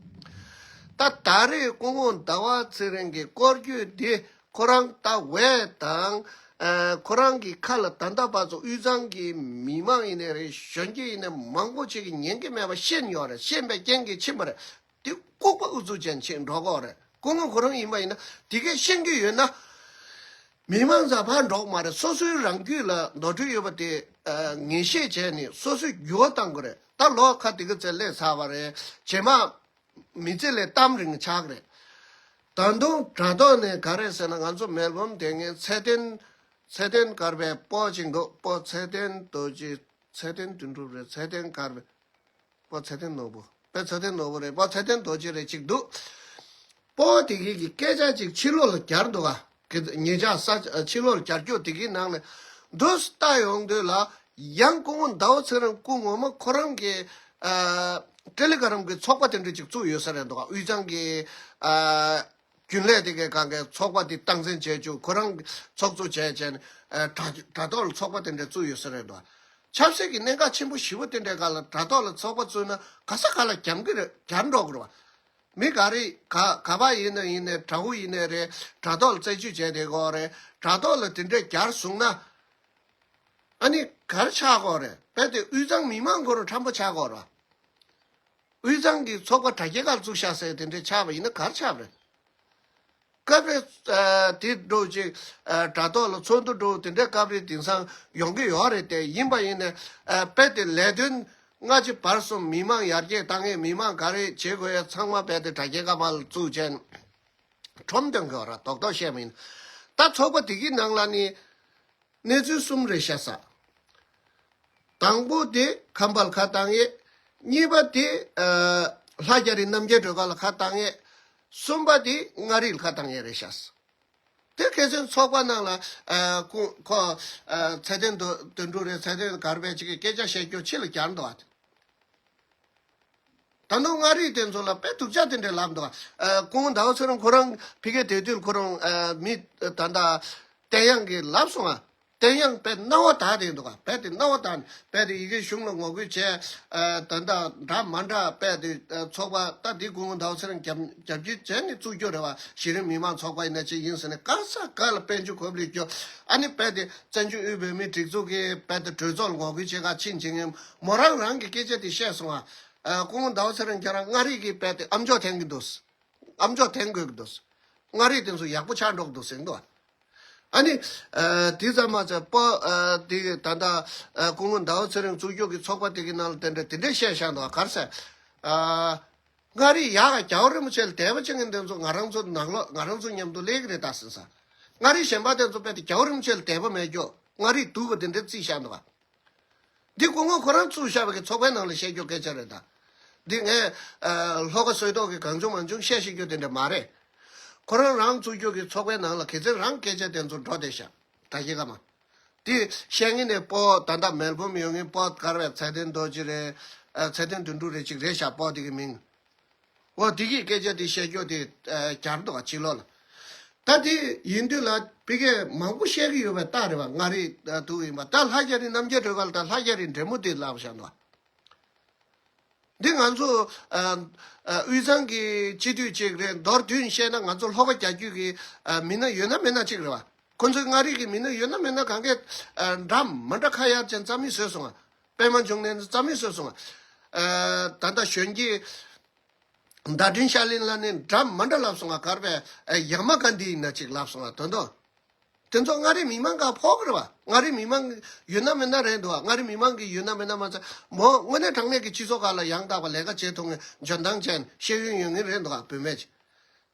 ད་ད་རེས་སྐུ་ངོ་ཟླ་བ་ཚེ་རིང་གི་སྐོར་སྐྱོད་འདི་ཁོ་རང་ལྟ་བས་དང་། ཨ་ཁོ་རང་གི་ཁ་ལ་ད་ལྟ་བར་དུ་དབུས་གཙང་གི་མི་མང་ཡིན་ནའི་རེད། གཞོན་སྐྱེས་ཡིན་ནའི་མང་པོ་ཅིག་གིས་ཉན་གྱི་མེད་པ་ཤེས་ཡོད་རེད། ཤེས་པའི་རྐྱེན་གྱིས་ཕྱིན་པ་རེད། དེ་ལྐུགས་པ་ཨུ་ཚུགས་ཅན་ཆེད་འགྲོ་གི་རེད། སྐུ་ངོ་ཁོ་རང་ཡིན་པ་ཡིན་ན་དེ་གས་ཤེས་ཀྱི་ཡོད་ན། མི་མང་ཚང་ཕར་འགྲོ་གི་མ་རེད། སོ་སོའི་རང་རྒྱུད་ལ་ནོར་འཁྲུལ་ཡོད་པ་དེ་ཨ་ངེས་ཤེས་བྱས་ནས་སོ་སོས་འགྱུར་བ་གཏང་དགོས་རེད། ད་ལོ་ཁ་དེ་ག་ཚད་སླེབས་ཚར་བ་རེད། རྗེས་མ་མི་ཚེ་ལས་གཏམ་རིང་ཆགས་ཀྱི་རེད། ད་དུང་དྲ་ཐོག་ནས་ག་རེ་ཟེར་ན། ང་ཚོ་མེལ་བོན་དེ་ངས་ཚེ་བརྟན། ཚེ་བརྟན་གར་པའི་སྤོ་ཅིག་འདུག་སྤོ་ཚེ་བརྟན་རྡོ་རྗེ། ཚེ་བརྟན་དོན་གྲུབ་རེད། ཚེ་བརྟན་གར་པའི། སྤོ་ཚེ་བརྟན་ནོར་བུ། དཔེ་ཚེ་བརྟན་ནོར་བུ་རེད། སྤོ་ཚེ་བརྟན་རྡོ་རྗེ་རེད་ཅིག་འདུག་སྤོ་དེ་གི་གི་སྐད་ཆ་ཅིག་ཕྱི་ལོགས་ལ་གྱར་འདུག་ག་གི་ཉེ་ཆར་ས་ཕྱི་ལོགས་ལ་གྱར་རྒྱུ་དེ་གི་ནང་ནས་འདུག་ལྟ་ཡོང་དུས་ལ། ཡང་སྐུ་ངོ་ཟླ་བ་ཚེ་རིང་སྐུ་ངོ་མ་ཁོ་རང་གི་ཨ་ཀྲེ་ལི་ག་རམ་གི་ཚོགས་པ་དེ་འདྲ་ཅིག་བཙུགས་ཡོད་ས་རེད་འདུག་ག་དབུས་གཙང་གི་ཨ་རྒྱུན་ལས་དེ་གའི་སྒང་གའི་ཚོགས་པ་དེ་སྟངས་འཛིན་བྱས་བཅུག་ཁོ་རང་གི་ཚོགས་གཙོ་བྱས་བྱས་ནས་ཨ་དྲ་དྲ་ཐོག་ལ་ཚོགས་པ་དེ་འདྲ་བཙུགས་ཡོད་ས་རེད་འདུག་ཆབ་སྲིད་ཀྱི་གནད་འགག་ཆེན་པོ་ཞེ་པོ་དེ་འདྲའི་སྒང་ལ་དྲ་ཐོག་ལ་ཚོགས་པ་བཙུགས་ན་ག་ས་ག་ལ་གྱར་གི་རེད། གྱར་འགྲོ་གི་རེད་བ། མི་ག་རེ་ག་ག་པ་ཡིན་ན་ཡིན་ནའི་དྲ་བོ་ཡིན་ནའི་རེད། དྲ་ཐོག་ལ་རྩད་གཅོད་བྱས་བསྡད་ཀྱི་ཡོད་རེད། དྲ་ཐོག་ལ་དེ་འདྲའི་གྱར་སོང་ན། ཨ་ནི་ག་རེ་ཆགས་ཀྱི་ཡོད་རེད། རྦད་དེ་དབུས་གཙང་མི་མང་ཁོ་རང་ཁྲམ་པ་ཆགས་ཀྱི་ཡོད་རེད་བ། དབུས་གཙང་གི་ཚོགས་པ་དྲ་རྒྱའི་ཁར་བཙུགས་བཞག་ཟེར་དེ་འདྲའི་ཆགས་པ་ཡིན་ན་ག་རེ་ཆགས་པ་རེད། སྐབས་རེ་ཨ་དེ་འདྲ་ཅིག་ཨ་དྲ་ཐོག་ལ་ཚོགས་འདུ་འདྲ་དེ་འདྲའི་སྐབས་རེ་དེང་སང་ཡོང་གི་ཡོད་རེད་དེ། ཡིན་པ་ཡིན་ནའི་ཨ་རྦད་དེ་ལས་དོན་སྔ་ཕྱི་བར་གསུམ་མི་མང་ཡར་རྒྱས་བཏང་ཡས། མི་མང་ག་རེ་བྱེད་དགོས་ཡས་ཚང་མ་རྦད་དེ་དྲ་རྒྱའི་ཁ་མར་བཙུགས་བྱས་ཁྲོམ་སྟོན་གྱི་ཡོད་རེད། རྡོག་རྡོག་བཤད་པ་ཡིན་ན། ད་ཚོགས་པ་དེ་གི་ནང་ལ་ནི་གནས་ཚུལ་གསུམ་རེད་ཤག་ས། དང་པོ་དེ་ཁམས་པ་ལ་ཁ་བཏང་ཡས། གཉིས་པ་དེ་ཨ་ལྷ་རྒྱ་རི་རྣམ་རྒྱལ་སྒྲོལ་དཀར་ལ་ཁ་བཏང་ཡས། གསུམ་པ་དེ་མངའ་རིས་ལ་ཁ་བཏང་ཡས་རེད་ཤག་ས། དེ་ཁ་སང་ཚོགས་པ་ནང་ལ་ཨ་ཁོ་ཁོ་ཨ་ཚེ་བརྟན་དོ་དོན་གྲུབ་རེད། ཚེ་བརྟན་གར་པའི་ཅིག་གི་སྐད་ཆ་བཤད་རྒྱུ་ཕྱི་ལ་གྱར་འདུག་ཨ། ད་དུང་མངའ་རིས་དེ་ཚོ་ལ་དཔེ་སྡུག་ཅག་དེ་འདྲ་ལབ་འདུག་ཨ། སྐུ་ངོ་ཟླ་བ་ཚེ་རིང་ཁོ་རང་ཕ་གིར་བསྡད་དུས་ཁོ་རང་ཨ་མི་ད་ལྟ་བསྟན་དབྱངས་ཀྱིས་ལབ་སོང་ཨ། བསྟན་དབྱངས་དཔེ་རྣ་བ་དག་དེ་འདུག་ག་དཔེ་དེ་རྣ་བ་དག་ནས་དཔེ་དེ་ཡི་གེ་གཞུང་ལ་ངོ་རྒོལ་བྱས། ཨ་ད་ལྟ་འདྲ་མ་འདྲ་དཔེ་དེ་ཨ་ཚོགས་པ་ད་འདི་སྐུ་ངོ་ཟླ་བ་ཚེ་རིང་རྒྱབ་རྒྱབ་སྐྱོར་བྱས་ནས་བཙུགས་རྒྱུ་རེད་བ། གཞི་རིམ་མི་མང་ཚོགས་པ་ཡིན་ན་ཅི་ཡིན་ཟེར་ནས་ག་ས་ག་ལ་དཔལ་འབྱོར་གོ་བ་ལེན་རྒྱུ། ཨ་ནི་དཔེ་དེ་བཙན་བྱོལ་དབུས་བོད་མིའི་སྒྲིག་འཛུགས་ཀྱི་དཔེ་དེ་གྲོས་ཚོགས་ལ་ངོ་རྒོལ་བྱེད་ག་ཕྱིན་བྱེད་མཁན་མོ་རང་རང་གི་སྐད་ཆ་དེ་བཤད་སོང་ཨ། ཨ་སྐུ་ངོ་ཟླ་བ་ཚེ་རིང་ཁྱེད་རང་མངའ་རིས་ཀྱི་དཔེ་དེ་ཨམ་ཅོག་འཐེན་གྱི་འདུག་ཨམ་ཅོག་འཐེན་དགོས་ཀྱི་འདུག་མངའ་རིས་དེ་ཚོ་ཡག་པོ་ཆགས་འགྲོ་གི་འདུག་ཟེར་གྱི་འདུག་ཨ་ནི་ཨ་དེ་ཙམ་མ་ཚད་པོ་ཨ་དེ་ད་ལྟ་ཨ་སྐུ་ངོ་ཟླ་བ་ཚེ་རིང་བཙུགས་རྒྱུ་གི་ཚོགས་པ་དེ་གི་ནང་ལ་དེ་འདྲ་དེ་འདྲ་བཤད་བཞག་འདུག་ག་རེ་ཟེར། ཨ་མངའ་རིས་ཡག་ག་རྒྱལ་བ་རིན་པོ་ཆེ་ལ་དད་པ་བྱེད་མཁན་དེ་ཚོ་ང་རང་ཚོ་ནང་ལོགས་ང་རང་ཚོ་མཉམ་དུ་སླེབས་ཀྱི་རེད་ད་ཟེར་ས། མངའ་རིས་གཞན་པ་དེ་ཚོ་དཔེ་དེ་རྒྱལ་བ་རིན་པོ་ཆེ་ལ་དད་པ་མེད་རྒྱུ། མངའ་རིས་སྡུག་པ་དེ་འདྲ་བརྩིས་བཞག་འདུག་ག་འདི་སྐུ་ངོ་ཁོ་རང་བཙུགས་བཞག་པའི་གི་ཚོགས་པའི་ནང་ལ་བཤད་རྒྱུ་སྐད་ཆ་རེད་ད། འདི་ངས་ཨ་ལྷོ་ཁ་བསོད་སྟོབས་ཀྱིས་གང་བྱུང་མང་བྱུང་བཤད་ཤེས་རྒྱུ་དེ་འདྲ་མ་རེད། ཁོ་རང་རང་བཙུགས་རྒྱུ་གི་ཚོགས་པའི་ནང་ལ་གལ་སྲིད་རང་སྐད་ཆ་དེ་ཚོ་འགྲོ་བསྡད་ཤག་དྲ་རྒྱའི་ཁ་མ། དེ་བཤད་མཁན་ནི་སྤོ་ད་ལྟ་མེལ་བོན་ཡོད་མཁན་སྤོ་གར་བའི་ཚེ་བརྟན་རྡོ་རྗེ་རེད། ཨ་ཚེ་བརྟན་དོན་གྲུབ་རེད་ཅིག་རེད་ཤག་སྤོ་དེ་གི་མིང་། འོ་དེ་གི་སྐད་ཆ་དེ་བཤད་རྒྱུ་དེ་ཨ་གྱར་འདུག་ག་ཕྱི་ལོགས་ལ། ད་དེ་ཡིན་དུས་ལ་ཕ་གིར་མང་པོ་བཤད་ཀྱི་ཡོད་པའི་རྟགས་རེད་བ། མངའ་རིས་ཨ་དུ་ཡིན་པ་ད་ལྷ་རྒྱ་རི་རྣམ་རྒྱལ་སྒྲོལ་དཀར་ལ་ད་ལྷ་རྒྱ་རི་འདྲེ་མོ་དེ་ལབ་བཞག་འདུག་ག་འདི་ང་ཚོ་ཨ་ཨ་དབུས་གཙང་གི་སྤྱི་འཐུས་གཅིག་རེད། མདོར་བསྡུས་བཤད་ན་ང་ཚོ་ལྷོ་ཁ་རྒྱ་རྒྱུད་ཀྱི་ཨ་མི་སྣ་ཡོད་ན་མེད་ན་གཅིག་རེད་བ། ཁོ་ཚོའི་མངའ་རིས་ཀྱི་མི་སྣ་ཡོད་ན་མེད་ན་གང་གས་ཨ་འདྲ་མ་འདྲ་ཁ་གཡར་ཅན་རྩ་མེད་བཟོས་སོང་ང་། པད་མ་འབྱུང་གནས་རྩ་མེད་བཟོས་སོང་ང་། ཨ་ད་ལྟ་གཞོན་སྐྱེས་ཟླ་སྒྲོན་ཤར་གླིང་ལ་ནི་འདྲ་མ་འདྲ་ལབ་སོང་ང་། གར་པའི་ཨ་ཡ་མ་ག་འདི་ཡིན་ན་གཅིག་ལབ་སོང་ང་། དོན་དུ། དེ་ཚོ་མངའ་རིས་མི་མང་ག་ཕོག་གི་རེད་བ། མངའ་རིས་མི་མང་ཡོད་ན་མེད་ན་རེད་འདུག་བ། མངའ་རིས་མི་མང་གི་ཡོད་ན་མེད་ན་མ་ཚད་མོ་དངོས་གནས་དྲང་གནས་ཀྱི་སྤྱི་ཚོགས་ཁག་ལ་ཡང་དག་པ་ལས་ཀ་བྱེད་ཐུབ་མཁན་འཇོན་ཐང་ཅན་ཤེས་ཡོན་ཡོད་མཁན་རེད་འདུག་བ། བུད་མེད་ཅིག་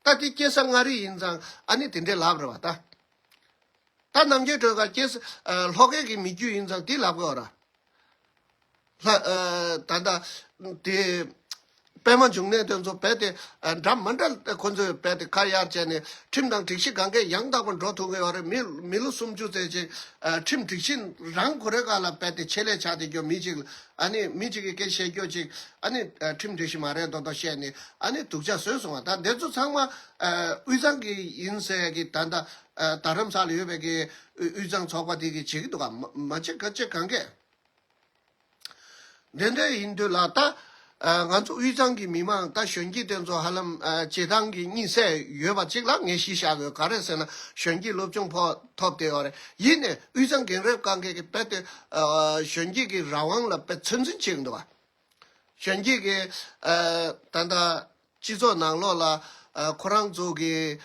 ད་དེ་སྐྱེས་ས་མངའ་རིས་ཡིན་ཙང་ཨ་ནི་དེ་འདྲའི་ལབ་རེད་བ་ད། ད་རྣམ་རྒྱལ་སྒྲོལ་དཀར་སྐྱེས་ས་ཨ་ལྷོ་ཁའི་གི་མི་རྒྱུད་ཡིན་ཙང་དེ་ལབ་དགོས་ར། ལྷ་ཨ་ད་ལྟ་དེ་པད་མ་འབྱུང་གནས་དེ་ཚོ་རྦད་དེ་ཨ་འདྲ་མ་འདྲ་ཁོ་ཚོས་རྦད་དེ་ཁ་གཡར་བྱས་ནས་ཁྲིམས་དང་སྒྲིག་གཞི་གང་གས་ཡང་དག་པར་འགྲོ་ཐུབ་ཀྱི་ཡོད་རེད། མི་མི་ལོ་སུམ་ཅུ་ཙམ་ཅིག་ཨ་ཁྲིམས་སྒྲིག་གཞི་རང་ཁོ་རའི་སྒང་ལ་རྦད་དེ་ཆེད་ལས་ཆགས་བསྡད་རྒྱུ། མི་གཅིག་ལ་ཨ་ནི་མི་གཅིག་གིས་སྐད་བཤད་རྒྱུ་ཅིག་ཨ་ནི་ཨ་ཁྲིམས་སྒྲིག་གཞི་མ་རེད་མདོག་མདོག་བཤད་ནས་ཨ་ནི་སྡུག་ཅག་བཟོས་སོང་བ། ད་འདི་ཚོ་ཚང་མ་ཨ་དབུས་གཙང་གི་ཡིན་ཟེར་གི་ད་ལྟ་ཨ་རྡ་རམ་ས་ལ་ཡོད་པའི་གི་དབུས་གཙང་ཚོགས་པ་དེ་གིས་བྱེད་ཀྱི་འདུག་ག་མ་མ་བྱེད་ག་བྱེད་གང་གས། དེ་འདྲ་ཡིན་དུས་ལ་ད་ཨ་ང་ཚོ་དབུས་གཙང་གི་མི་མང་ད་གཞོན་སྐྱེས་དེ་ཚོ་ཧ་ལམ་ཨ་བྱེད་སྟངས་ཀྱི་གཉིད་སད་ཡོད་པ་ཅིག་ལ་ངས་གཞི་བཞག་དགོས། ག་རེ་ཟེར་ན་གཞོན་སྐྱེས་སློབ་སྦྱོང་ཕོག་ཐོབ་བསྡད་ཡོད་རེད། ཡིན་ནའི་དབུས་གཙང་རྒན་རབས་གང་གས་ཀྱི་དཔེ་དེ་ཨ་གཞོན་སྐྱེས་ཀྱི་རང་དབང་ལ་དཔེ་ཚོད་འཛིན་བྱེད་ཀྱི་འདུག་བ། གཞོན་སྐྱེས་ཀྱི་ཨ་ད་ལྟ་སྤྱི་ཚོགས་ནང་ལོགས་ལ་ཨ་ཁོ་རང་ཚོ་གི་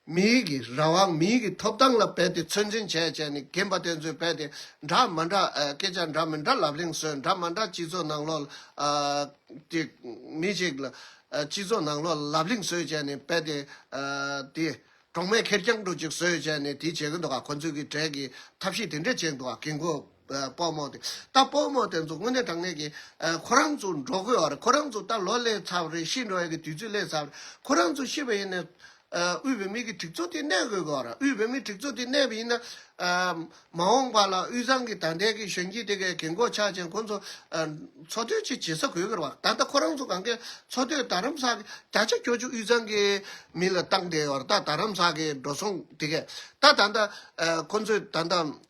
མིའི་གི་རང་དབང་མིའི་གི་ཐོབ་ཐང་ལ་རྦད་དེ་ཚོད་འཛིན་བྱས་བྱས་ནས་རྒན་པ་དེ་ཚོས་རྦད་དེ་འདྲ་མི་འདྲ་ཨ་སྐད་ཆ་འདྲ་མི་འདྲ་ལབ་གླེང་བཟོས། འདྲ་མི་འདྲ་སྤྱི་ཚོགས་ནང་ལོགས་ལ་ཨ་དེ་མི་ཅིག་ལ་ཨ་སྤྱི་ཚོགས་ནང་ལོགས་ལ་ལབ་གླེང་བཟོས་བྱས་ནས་རྦད་དེ་ཨ་དེ་གྲོགས་མེད་ཁེར་རྐྱང་འདྲ་ཅིག་བཟོས་བྱས་ནས་དེ་བྱེད་ཀྱི་འདུག་ག་ཁོ་ཚོས་གི་གྲས་ཀྱི་ཐབས་ཤེས་དེ་འདྲ་བྱས་འདུག་ག་རྒན་གོག་ཨ་སྤོ་རྨོ་དེ། ད་སྤོ་རྨོ་དེ་ཚོ་དངོས་གནས་དྲང་གནས་ཀྱི་ཨ་ཁོ་རང་ཚོ་འགྲོ་དགོས་བ་རེད། ཁོ་རང་ཚོ་ད་ལོ་སླེབས་ཚར་བ་རེད། ཤི་འགྲོ་ཡ་གི་དུས་ཚོད་སླེབས་ཚར་བ་རེད། ཁོ་རང་ཚོ་ཤི་བ་ཡིན་ན་ཨ་དབུས་བོད་མི་གི་སྒྲིག་འཛུགས་དེ་གནས་དགོས་ཀྱི་རེད། དབུས་བོད་མི་སྒྲིག་འཛུགས་དེ་གནས་པ་ཡིན་ན་ཨ་མ་འོངས་པ་ལ་དབུས་གཙང་གི་ད་ལྟའི་གི་གཞོན་སྐྱེས་དེ་གའི་རྒན་གོག་ཆགས་ཅན་ཁོང་ཚོ་ཨ་འཚོ་སྡོད་ཅིག་བྱེད་ས་དགོས་ཀྱི་རེད་བ། ད་ལྟ་ཁོ་རང་ཚོ་གང་གའི་འཚོ་སྡོད་རྡ་རམ་ས་གི་བརྒྱ་ཆ་བརྒྱད་ཅུ་དབུས་གཙང་གི་མི་ལ་བཏང་བསྡད་ཡོད་རེད། ད་རྡ་རམ་ས་གི་འགྲོ་སོང་དེ་གས་ད་ད་ལྟ་ཨ་ཁོང་ཚོས་ད་ལྟ།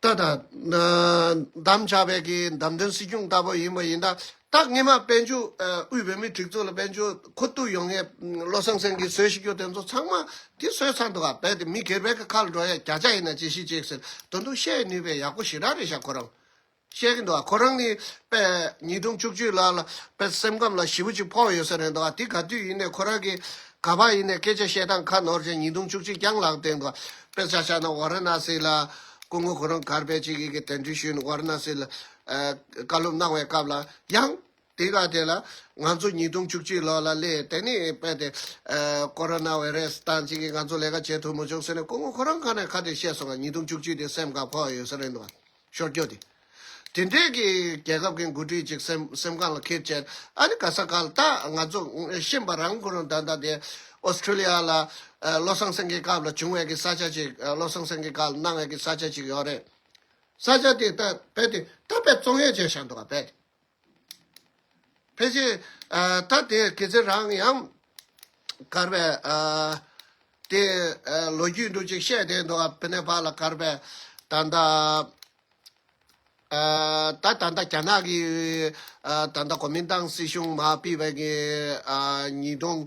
ད་ད་ན་འདམ་ཆགས་པའི་གི་འདམ་དོན་སྲིད་སྐྱོང་ལྟ་བུ་ཡིན་པ་ཡིན་ད། ད་སྔས་མ་དཔལ་འབྱོར་ཨ་དབུས་བོད་མིའི་སྒྲིག་འཛུགས་ལ་དཔལ་འབྱོར་མཁོ་བསྡུ་ཡོང་མཁན་བློ་བཟང་སེང་གེ་བཟོས་ཤིག་ཡོད་དེ་ཚོ་ཚང་མ་དེ་བཟོས་ཚར་འདུག་ག་རྦད་དེ་མི་སྒེར་པའི་གི་ཁ་ལ་འགྲོ་ཡ་བརྒྱ་ཆ་ཡིན་ན་ཅི་ཞིག་ཅིག་ཟེར་དོན་དུ་བཤད་ནུས་པའི་ཡག་པོ་ཞེ་དྲག་རེད་ཤག་ཁོ་རང་བཤད་གི་འདུག་ག་ཁོ་རང་ནི་དཔེ་ཉིས་སྟོང་བཅུ་གཅིག་ལ་ལ་དཔེ་སེམས་ཁམས་ལ་ཞེ་པོ་ཅིག་ཕོག་ཡོད་ས་རེད་འདུག་ག་དེ་ག་དུས་ཡིན་ནའི་ཁོ་རང་གི་ག་པར་ཡིན་ནའི་སྐད་ཆ་བཤད་སྟངས་ཁ་ནོར་བྱས་ཉིས་སྟོང་བཅུ་གཅིག་རྐྱང་ལག་བསྟན་འདུག་དཔེ་ཆ་བཞག་ན་ཝ་ར་ཎ་སི་ལ་སྐུ་ངོ་ཁོ་རང་གར་པའི་ཅིག་གིས་གདན་འདྲེན་ཞུས་ནས་ཝ་ར་ཎ་སི་ལ་ཨ་བཀའ་སློབ་གནང་བའི་སྐབས་ལ་ཡང་དེ་ག་དེ་ལ་ང་ཚོ་ཉིས་སྟོང་བཅུ་གཅིག་ལོ་ལ་སླེབས་དེ་ནས་དཔེ་དེ་ཨ་ཀོ་རོ་ན་བྷ་རེ་སི་དང་ཅིག་གིས་ང་ཚོ་ལས་ཀ་བྱེད་ཐུབ་མ་བྱུང་ཟེར་ནས་སྐུ་ངོ་ཁོ་རང་ཁ་ནས་ཁ་དེ་བཤད་སོང་ང་། ཉིས་སྟོང་བཅུ་གཅིག་དེ་སེམས་ཁ་ཕོག་ཡོད་ས་རེད་འདུག་ཤོར་རྒྱུ་དེ། དེ་འདྲའི་གི་རྒྱལ་ཁབ་ཀྱི་འགོ་ཁྲིད་ཅིག་སེམས་སེམས་ཁམས་ལ་འཁྱེར་བྱས་ཨ་ནི་ག་ས་ག་ལ་ད་ང་ཚོ་ཤེས་པ་རང་ཁོ་རང་ད་ལྟ་དེ་ཨོ་སི་ཁྲུ་ལི་ཡ་ལ་ཨ་བློ་བཟང་སེང་གེའི་སྐབས་ལ་བྱུང་བའི་གི་ས་ཆ་ཅིག་ཨ་བློ་བཟང་སེང་གེའི་སྐབས་ལ་གནང་བའི་གི་ས་ཆ་ཅིག་ཡོད་རེད། ས་ཆ་དེ་ད་རྦད་དེ་ད་དཔེ་བཙོང་ཡས་བྱས་བཞག་འདུག་ག་རྦད་དེ། ཕལ་ཆེར་ཨ་ད་དེ་སྐྱེས་ཚེ་རང་ཡང་གར་བའི་ཨ་དེ་ཨ་ལོ་རྒྱུས་འདྲ་ཅིག་བཤད་དེ་འདུག་ཨ་ཕི་ནེ་པ་ལ་གར་བའི་ད་ལྟ་ཨ་ད་ད་ལྟ་རྒྱ་ནག་གི་ཨ་ད་ལྟ་གོ་མིན་ཏང་སྲིད་གཞུང་མར་ཕུད་པའི་གི་ཨ་ཉིས་སྟོང་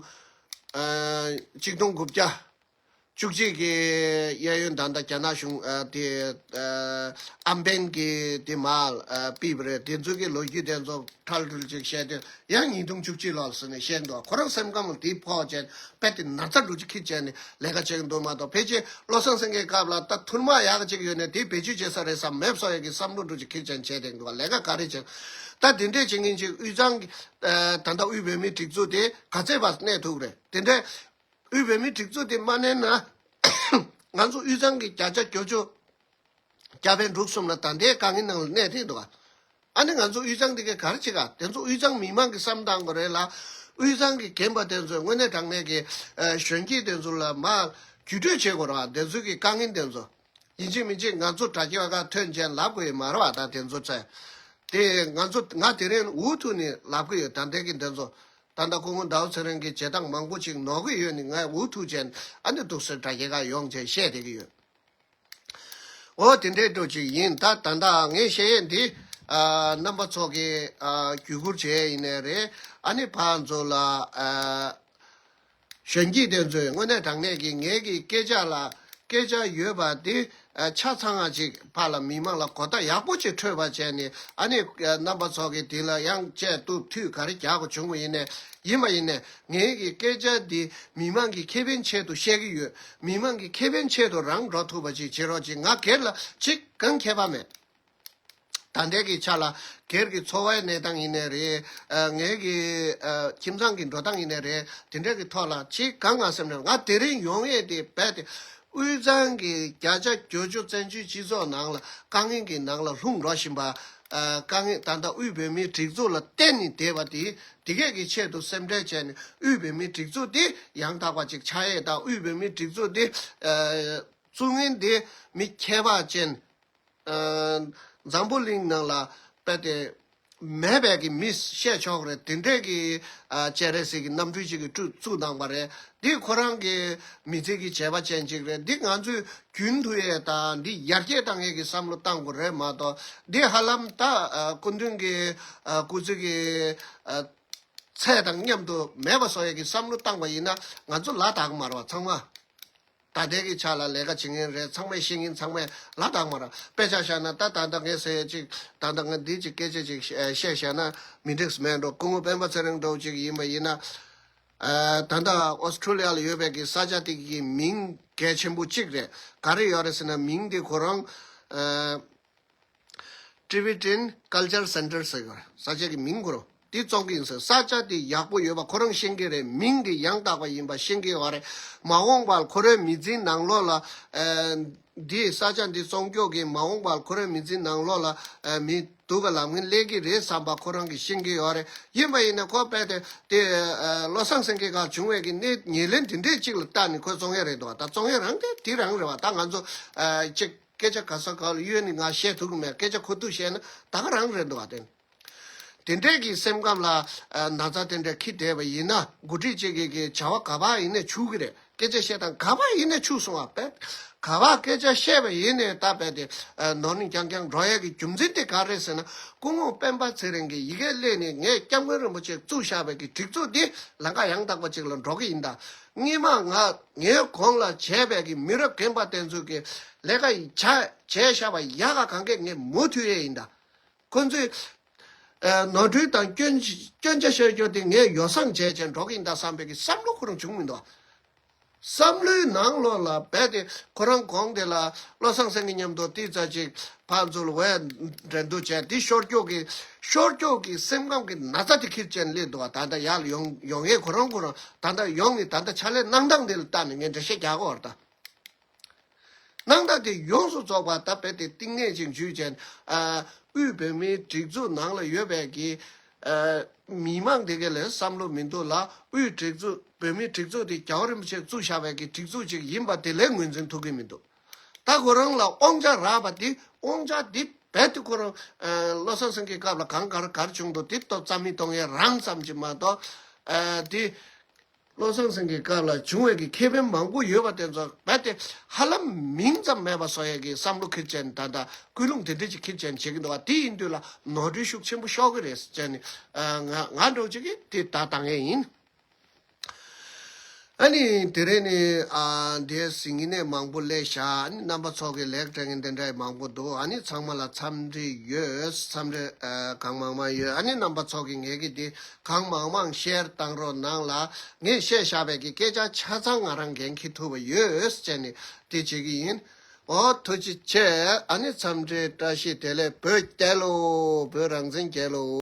ཨ་གཅིག་སྟོང་དགུ་བརྒྱ་བཅུ་གཅིག་གི་གཡས་གཡོན་ད་ལྟ་རྒྱ་ནག་གཞུང་ཨ་དེ་ཨ་ཨམ་བན་གྱི་དེ་མར་ཨ་ཕུད་པ་རེད། དེ་ཚོ་གི་ལོ་རྒྱུས་དེ་ཚོ་ཁྲལ་ཁྲུལ་ཅིག་བཤད་དུས་ཡང་ཉིས་སྟོང་བཅུ་གཅིག་ལོ་ལ་ཟེར་ནས་བཤད་འདུག་ཁོ་རང་སེམས་ཁམས་ལ་དེ་ཕོག་བྱས་དཔེ་དེ་ན་ཚ་འདྲ་ཅིག་ཁྱེར་བྱས་ནས་ལས་ཀ་བྱེད་ཀྱི་འདུག་མ་གཏོགས་ཕལ་ཆེར་བློ་བཟང་སེང་གེའི་སྐབས་ལ་ད་ཐུར་མ་ཡག་ཅིག་ཡོད་ནས་དེ་བེད་སྤྱོད་བྱེད་ས་རེད་བསམ་མེད་བཟོ་ཡས་ཀྱི་བསམ་བློ་འདྲ་ཅིག་ཁྱེར་བྱས་བྱས་བསྡད་འདུག་ལས་ཀ་ག་རེ་བྱེད་ད་དེ་འདྲས་བྱེད་མཁན་ཅིག་དབུས་གཙང་གི་ཨ་ད་ལྟ་དབུས་བོད་མིའི་སྒྲིག་འཛུགས་དེ་ག་ཚད་བར་གནས་ཐུབ་རེད། དེ་འདྲས་དབུས་བོད་མིའི་སྒྲིག་འཛུགས་དེ་མ་གནས་ན་ང་ཚོ་དབུས་གཙང་གི་བརྒྱ་ཆ་བརྒྱད་ཅུ་བརྒྱ་བན་དྲུག་གསུམ་ལ་ད་ལྟའི་དཀའ་ངལ་ནང་ལ་གནས་ཐེངས་འདུག་ག་ཨ་ནི་ང་ཚོ་དབུས་གཙང་དེ་གའི་ག་རེ་བྱེད་ག་དེ་ཚོ་དབུས་གཙང་མི་མང་གི་བསམ་བཏང་དགོས་རེད་ལ། དབུས་གཙང་གི་རྒན་པ་དེ་ཚོས་དངོས་གནས་དྲང་གནས་ཀྱི་ཨ་གཞོན་སྐྱེས་དེ་ཚོ་ལ་མར་བརྒྱུད་སྤྲོད་བྱེད་དགོས་རེད་བ། དེ་ཚོ་གི་དཀའ་ངལ་དེ་ཚོ་ཡིན་གཅིག་མིན་གཅིག་ང་ཚོ་དྲ་རྒྱ་ཁ་ཐོན་བྱས་ལབ་དགོས་ཡོད་མ་རེད་བ། ད་དེ་ཚོ་ཚོས་དེ་ང་ཚོ་ང་དེ་རིང་འུ་ཐུག་ནས་ལབ་གི་ཡོད། ད་ལྟའི་གི་དེ་ཚོ་ད་ལྟ་སྐུ་ངོ་ཟླ་བ་ཚེ་རིང་གིས་བྱེད་སྟངས་མང་པོ་ཅིག་ནོར་གི་ཡོད་ནི་ང་འུ་ཐུག་བྱས་ཨ་ནི་འདུག་སེ་དྲ་རྒྱ་ཁ་ཡོང་བྱས་བཤད་བསྡད་ཀྱི་ཡོད། འོ་དེ་འདྲའི་འདྲ་ཅིག་ཡིན། ད་ད་ལྟ་ངས་བཤད་ཡས་འདི་ཨ་རྣམ་པ་ཚོ་གི་ཨ་བརྒྱུད་བསྐུར་བྱས་ཡིན་ནའི་རེད། ཨ་ནི་ཕར་ཚུར་ལ་ཨ་གཞོན་སྐྱེས་དེ་ཚོས་དངོས་གནས་དྲང་གནས་ཀྱི་ངེད་ཀྱི་སྐད་ཆ་ལ་སྐད་ཆ་ཡོད་པ་འདི་ཨ་ཆ་ཚང་བ་ཅིག་ཕར་ལ་མི་མང་ལ་གོ་བརྡ་ཡག་པོ་ཅིག་འཕྲོད་པ་བྱས་ནས་ཨ་ནི་ཨ་རྣམ་པ་ཚོ་གི་དེ་ལ་ཡང་དཔྱད་བཏུབ་དུས་ག་རེ་རྒྱག་དགོས་བྱུང་བ་ཡིན་ནའི་ཡིན་པ་ཡིན་ནའི་ངེད་ཀྱི་སྐད་ཆ་འདི་མི་མང་གི་ཁེ་ཕན་ཆེད་དུ་བཤད་ཀྱི་ཡོད། མི་མང་གི་ཁེ་ཕན་ཆེད་དུ་རང་འགྲོ་ཐུབ་པ་ཅིག་བྱེད་རོགས་ཅིག་ང་སྒེར་ལ་ཅིག་གང་ཁྱད་པར་མེད། ད་ལྟའི་གི་ཆ་ལ་སྒེར་གྱི་འཚོ་བའི་གནས་སྟངས་ཡིན་ནའི་རེད། ཨ་ངེད་ཀྱི་ཨ་ཁྱིམ་ཚང་གི་འགྲོ་སྟངས་ཡིན་ནའི་རེད། དེ་འདྲ་གི་ཐོག་ལ་ཅིག་གང་ང་སེམས་ནས་ང་དེ་རིང་ཡོང་ཡས་དེ་རྦད་དེ་དབུས་གཙང་གི་བརྒྱ་ཆ་བརྒྱད་ཅུ་བཙན་བྱོལ་སྤྱི་ཚོགས་ནང་ལ་དཀའ་ངལ་གྱི་ནང་ལ་ལྷུང་འགྲོ་བཞིན་པ། ཨ་དཀའ་ངལ་ད་ལྟ་དབུས་བོད་མིའི་སྒྲིག་འཛུགས་ལ་བརྟེན་ནས་བསྡད་པ་དེ་དེ་གས་ཀྱི་ཆེད་དུ་སེམས་ཁྲལ་བྱས་ནས་དབུས་བོད་མིའི་སྒྲིག་འཛུགས་དེ་ཡང་དག་པ་ཅིག་ཆགས་ཡས་དང་དབུས་བོད་མིའི་སྒྲིག་འཛུགས་དེ་ཨ་བཙུགས་མཁན་དེ་མི་ཁྱད་པར་ཅན། ཨ་འཛམ་བུ་གླིང་ནང་ལ་རྦད་དེ་མེད་པའི་གི་མི་བཤད་ཆོག་རེད། དེ་འདྲས་ཀྱི་ཨ་སྤྱན་རས་གཟིགས་ཀྱི་རྣམ་སྤྲུལ་ཅིག་གི་བཙུགས་བཙུགས་གནང་བ་རེད། འདི་ཁོ་རང་གི་མི་ཚེ་གི་བྱས་པ་ཅན་ཅིག་རེད། འདི་ང་ཚོས་རྒྱུན་མཐུད་ཡས་དང་འདི་ཡར་རྒྱས་བཏང་ཡས་ཀྱི་བསམ་བློ་བཏང་དགོས་རེད་མ་གཏོགས་འདི་ཧ་ལམ་ད་ཨ་སྐུ་མདུན་གྱི་ཨ་སྐུ་ཚེ་གི་ཨ་ཚད་དང་མཉམ་དུ་མེད་པ་བཟོ་ཡས་ཀྱི་བསམ་བློ་བཏང་བ་ཡིན་ན་ང་ཚོ་ལ་དྭགས་མ་རེད་བ་ཚང་མ། ད་ལྟའི་གི་ཆ་ལ་ལས་ཀ་བྱེད་མཁན་རེད། ཚང་མས་ཤེས་མཁན་ཚང་མས་ལ་དྭགས་མ་རེད། དཔེ་ཆ་བཞག་ན་ད་ད་ལྟ་ངས་ཟེར་ཡས་ཅིག་ད་ལྟ་ངས་འདི་ཅིག་སྐད་ཆ་ཅིག་བཤད་བཤད་བཞག་ན་མི་འགྲིག་མེད་འགྲོ། སྐུ་ངོ་སྤེན་པ་ཚེ་རིང་འདྲ་བོ་ཅིག་ཡིན་པ་ཡིན་ན་ ཨ་ད་ལྟ་ཨོ་སི་ཁྲུ་ལི་ཡ་ལ་ཡོད་པའི་གི་ས་ཆ་དེ་གི་མིང་གལ་ཆེན་པོ་གཅིག་རེད། ག་རེ་ཡོད་རེད་ཟེར་ན། མིང་དེ་ཁོ་རང་ཨ་Tibetan Culture Center ཟེར་གི་རེད། ས་ཆ་གི་མིང་ཁོ་རང་དེ་བཙོང་གི་ཡིན་ཟེར། ས་ཆ་དེ་ཡག་པོ་ཡོད་པ་ཁོ་རང་ཤེས་ཀྱི་རེད། མིང་དེ་ཡང་དག་པ་ཡིན་པ་ཤེས་ཀྱི་ཡོད་རེད། མ་འོངས་པར་ཁོ་རའི་མི་ཚེའི་ནང་ལོགས་ལ་ཨ་འདི་ས་ཆ་འདི་བཙོང་རྒྱུ་གི་མ་འོངས་པར་ཁོ་རའི་མི་ཚེའི་ནང་ལོགས་ལ་ཨ་མི་སྡུག་ག་ལབ་མཁན་སླེབས་ཀྱི་རེད་བསམ་པ་ཁོ་རང་གིས་ཤེས་ཀྱི་ཡོད་རེད། ཡིན་པ་ཡིན་ན་ཁོ་རྦད་དེ་དེ་ཨ་བློ་བཟང་སེང་གེ་སྒང་བྱུང་བའི་གི་གནས་ཉེར་ལེན་དེ་འདྲས་གཅིག་ལ་བལྟས་ནས་ཁོས་བཙོང་ཡས་རེད་འདུག་བ། ད་བཙོང་ཡས་རང་དེ་དེ་རང་རེད་བ། ད་ང་ཚོ་ཨ་གཅིག་སྐད་ཆ་ག་ས་ག་ལ་གཡོལ་ནས་ང་བཤད་ཐུབ་ཀྱི་མེད། སྐད་ཆ་ཁོ་ཐུག་བཤད་ན་ད་ག་རང་རེད་འདུག་བ། དེ་དེ་འདྲས་ཀྱི་སེམས་ཁམས་ལ་ཨ་ན་ཚ་དེ་འདྲས་འཁྱེར་བསྡད་པ་ཡིན་ན། འགོ་ཁྲིད་ཅིག་གིས་གི་བྱ་བ་ག་པར་ཡིན་ནའི་འཆུག་གི་རེད། སྐད་ཆ་བཤད་སྟངས་ག་པར་ཡིན་ནའི་འཆུག་སོང་བ། དཔེ་ག་པར་སྐད་ཆ་བཤད་པ་ཡིན་ནའི་ད་རྦད་དེ་ཨ་ནོར་ནས་རྐྱང་རྐྱང་འགྲོ་ཡས་ཀྱི་རྒྱུ་མཚན་དེ་ག་རེད་ཟེར་ན། སྐུ་ངོ་སྤེན་པ་ཚེ་རིང་གིས་ཡི་གེ་སླེབས་ནས་ངས་སྐྱབས་མགོན་རིན་པོ་ཆེ་བཙུགས་བཞག་པའི་གི་སྒྲིག་འཛུགས་འདི་ལམ་ཁ་ཡང་དག་པ་ཅིག་ལ་འགྲོ་གི་ཡིན་ད། སྔོན་མ་ང་ངའི་གོང་ལ་བྱས་པའི་གི་མི་རབས་རྒན་པ་དེ་ཚོ་གི་ལས་ཀ་ཡི་བྱ་བྱས་བཞག་པ་ཡག་ག་གང་གས་ངས་མུ་མཐུད་ཡས་ཡིན་ད། ཁོ་ཚོས་ཨ་ནོར་འཁྲུལ་དང་སྐྱོན་སྐྱོན་ཆ་བཤད་རྒྱུ་དེ་ངས་ཡོ་བསྲང་བྱས་བྱས་འགྲོ་གི་ཡིན་ད་བསམ་པའི་གི་བསམ་བློ་ཁོ་རང་བྱུང་མི་འདུག། བསམ་བློའི་ནང་ལོགས་ལ་རྦད་དེ་ཁོ་རང་གོང་དེ་ལ་བློ་བཟང་སེང་གེ་མཉམ་དུ་ཏི་ཙ་ཅིག་ཕར་ཚུར་ལ་འགྲན་བསྡུར་བྱས། དེ་ཤོར་རྒྱུ་གི་ཤོར་རྒྱུ་གི་སེམས་ཁམས་ཀྱི་ན་ཚ་དེ་འཁྱེར་བྱས་སླེབས་འདུག་བ། ད་ལྟ་ཡར་ལ་ཡོང་ཡོང་ཡས་ཁོ་རང་ཁོ་རང་ད་ལྟ་ཡོང་ནས་ད་ལྟ་ཕྱག་ལས་གནང་སྟངས་དེ་ལ་བལྟས་ནས་ངས་འགྲེལ་བཤད་རྒྱག་གི་ཡོད་རེད་ད། གནང་སྟངས་དེ་ཡོངས་སུ་རྫོགས་པ་ད་རྦད་དེ་གཏིང་ནས་ཅིག་འཇུས་བྱས། ཨ་དབུས་བོད་མིའི་སྒྲིག་འཛུགས་ནང་ལ་ཡོད་པའི་གི་ཨ་མི་མང་དེ་ག་ལ་བསམ་བློ་མི་འདུག་ལ། དབུས་སྒྲིག་འཛུགས་བོད་མིའི་སྒྲིག་འཛུགས་དེ་རྒྱལ་བ་རིན་པོ་ཆེས་བཙུགས་བཞག་པའི་གི་སྒྲིག་འཛུགས་ཅིག་ཡིན་པ་དེ་ལས་ངོས་འཛིན་ཐུབ་ཀྱི་མི་འདུག། ད་ཁོ་རང་ལ་དབང་ཆ་རག་པ་དེ། དབང་ཆ་དེ་རྦད་དེ་ཁོ་རང་ཨ་བློ་བཟང་སེང་གེའི་སྐབས་ལ་གང་ག་རེ་ག་རེ་བྱུང་འདུག། དེ་ལྟོ་རྩ་མེད་གཏོང་ཡས་རང་ཙམ་གྱིས་མ་གཏོགས། ཨ་དེ་བློ་བཟང་སེང་གེའི་སྐབས་ལ་བྱུང་བའི་གི་ཁེ་ཕན་མང་པོ་ཡོད་པ་དེ་ཚོ་རྦད་དེ་ཧ་ལམ་མིང་ཙམ་མེད་པ་བཟོ་ཡས་ཀྱི་བསམ་བློ་འཁྱེར་བྱས་ནས། ད་ལྟ་ཀུན་སློང་དེ་འདྲ་ཅིག་འཁྱེར་བྱས་ནས་བྱེད་ཀྱི་འདུག་བ། དེ་ཡིན་དུས་ལ་ནོར་འཁྲུལ་ཤུགས་ཆེན་པོ་ཤོར་གི་རེད་ཟེར་བྱས་ནས། ཨ་ང་ང་འདྲ་བོ་ཅིག་གིས་དེ་ད་བཏང་ཡས་ཡིན། ཨ་ནི་དེ་རིང་ནི་ཨ་འདིར་ཟིན་གྱི་ནས་མང་པོ་སླེབས་ཤག། ཨ་ནི་རྣམ་པ་ཚོ་གི་ལེགས་སྤྲད་མཁན་དེ་འདྲ་མང་པོ་འདུག། ཨ་ནི་ཚང་མ་ལ་འཚམས་འདྲི་ཡོད། འཚམས་འདྲི་ཨ་གང་མང་མང་ཡོད། ཨ་ནི་རྣམ་པ་ཚོ་གི་ངེད་ཀྱི་འདི་གང་མང་མང་ཤེར་བཏང་རོགས་གནང་ལ། ངས་བཤད་བཞག་པའི་གི་སྐད་ཆ་ཆ་ཚང་ང་རང་འགན་འཁྱེར་ཐུབ་པ་ཡོད་ཟེར་ནས་དེ་བྱེད་ཀྱི་ཡིན། འོ་ཐུགས་རྗེ་ཆེ། ཨ་ནི་འཚམས་འདྲི་བཀྲ་ཤིས་བདེ་ལེགས། བོད་རྒྱལ་ལོ། བོད་རང་བཙན་རྒྱལ་ལོ།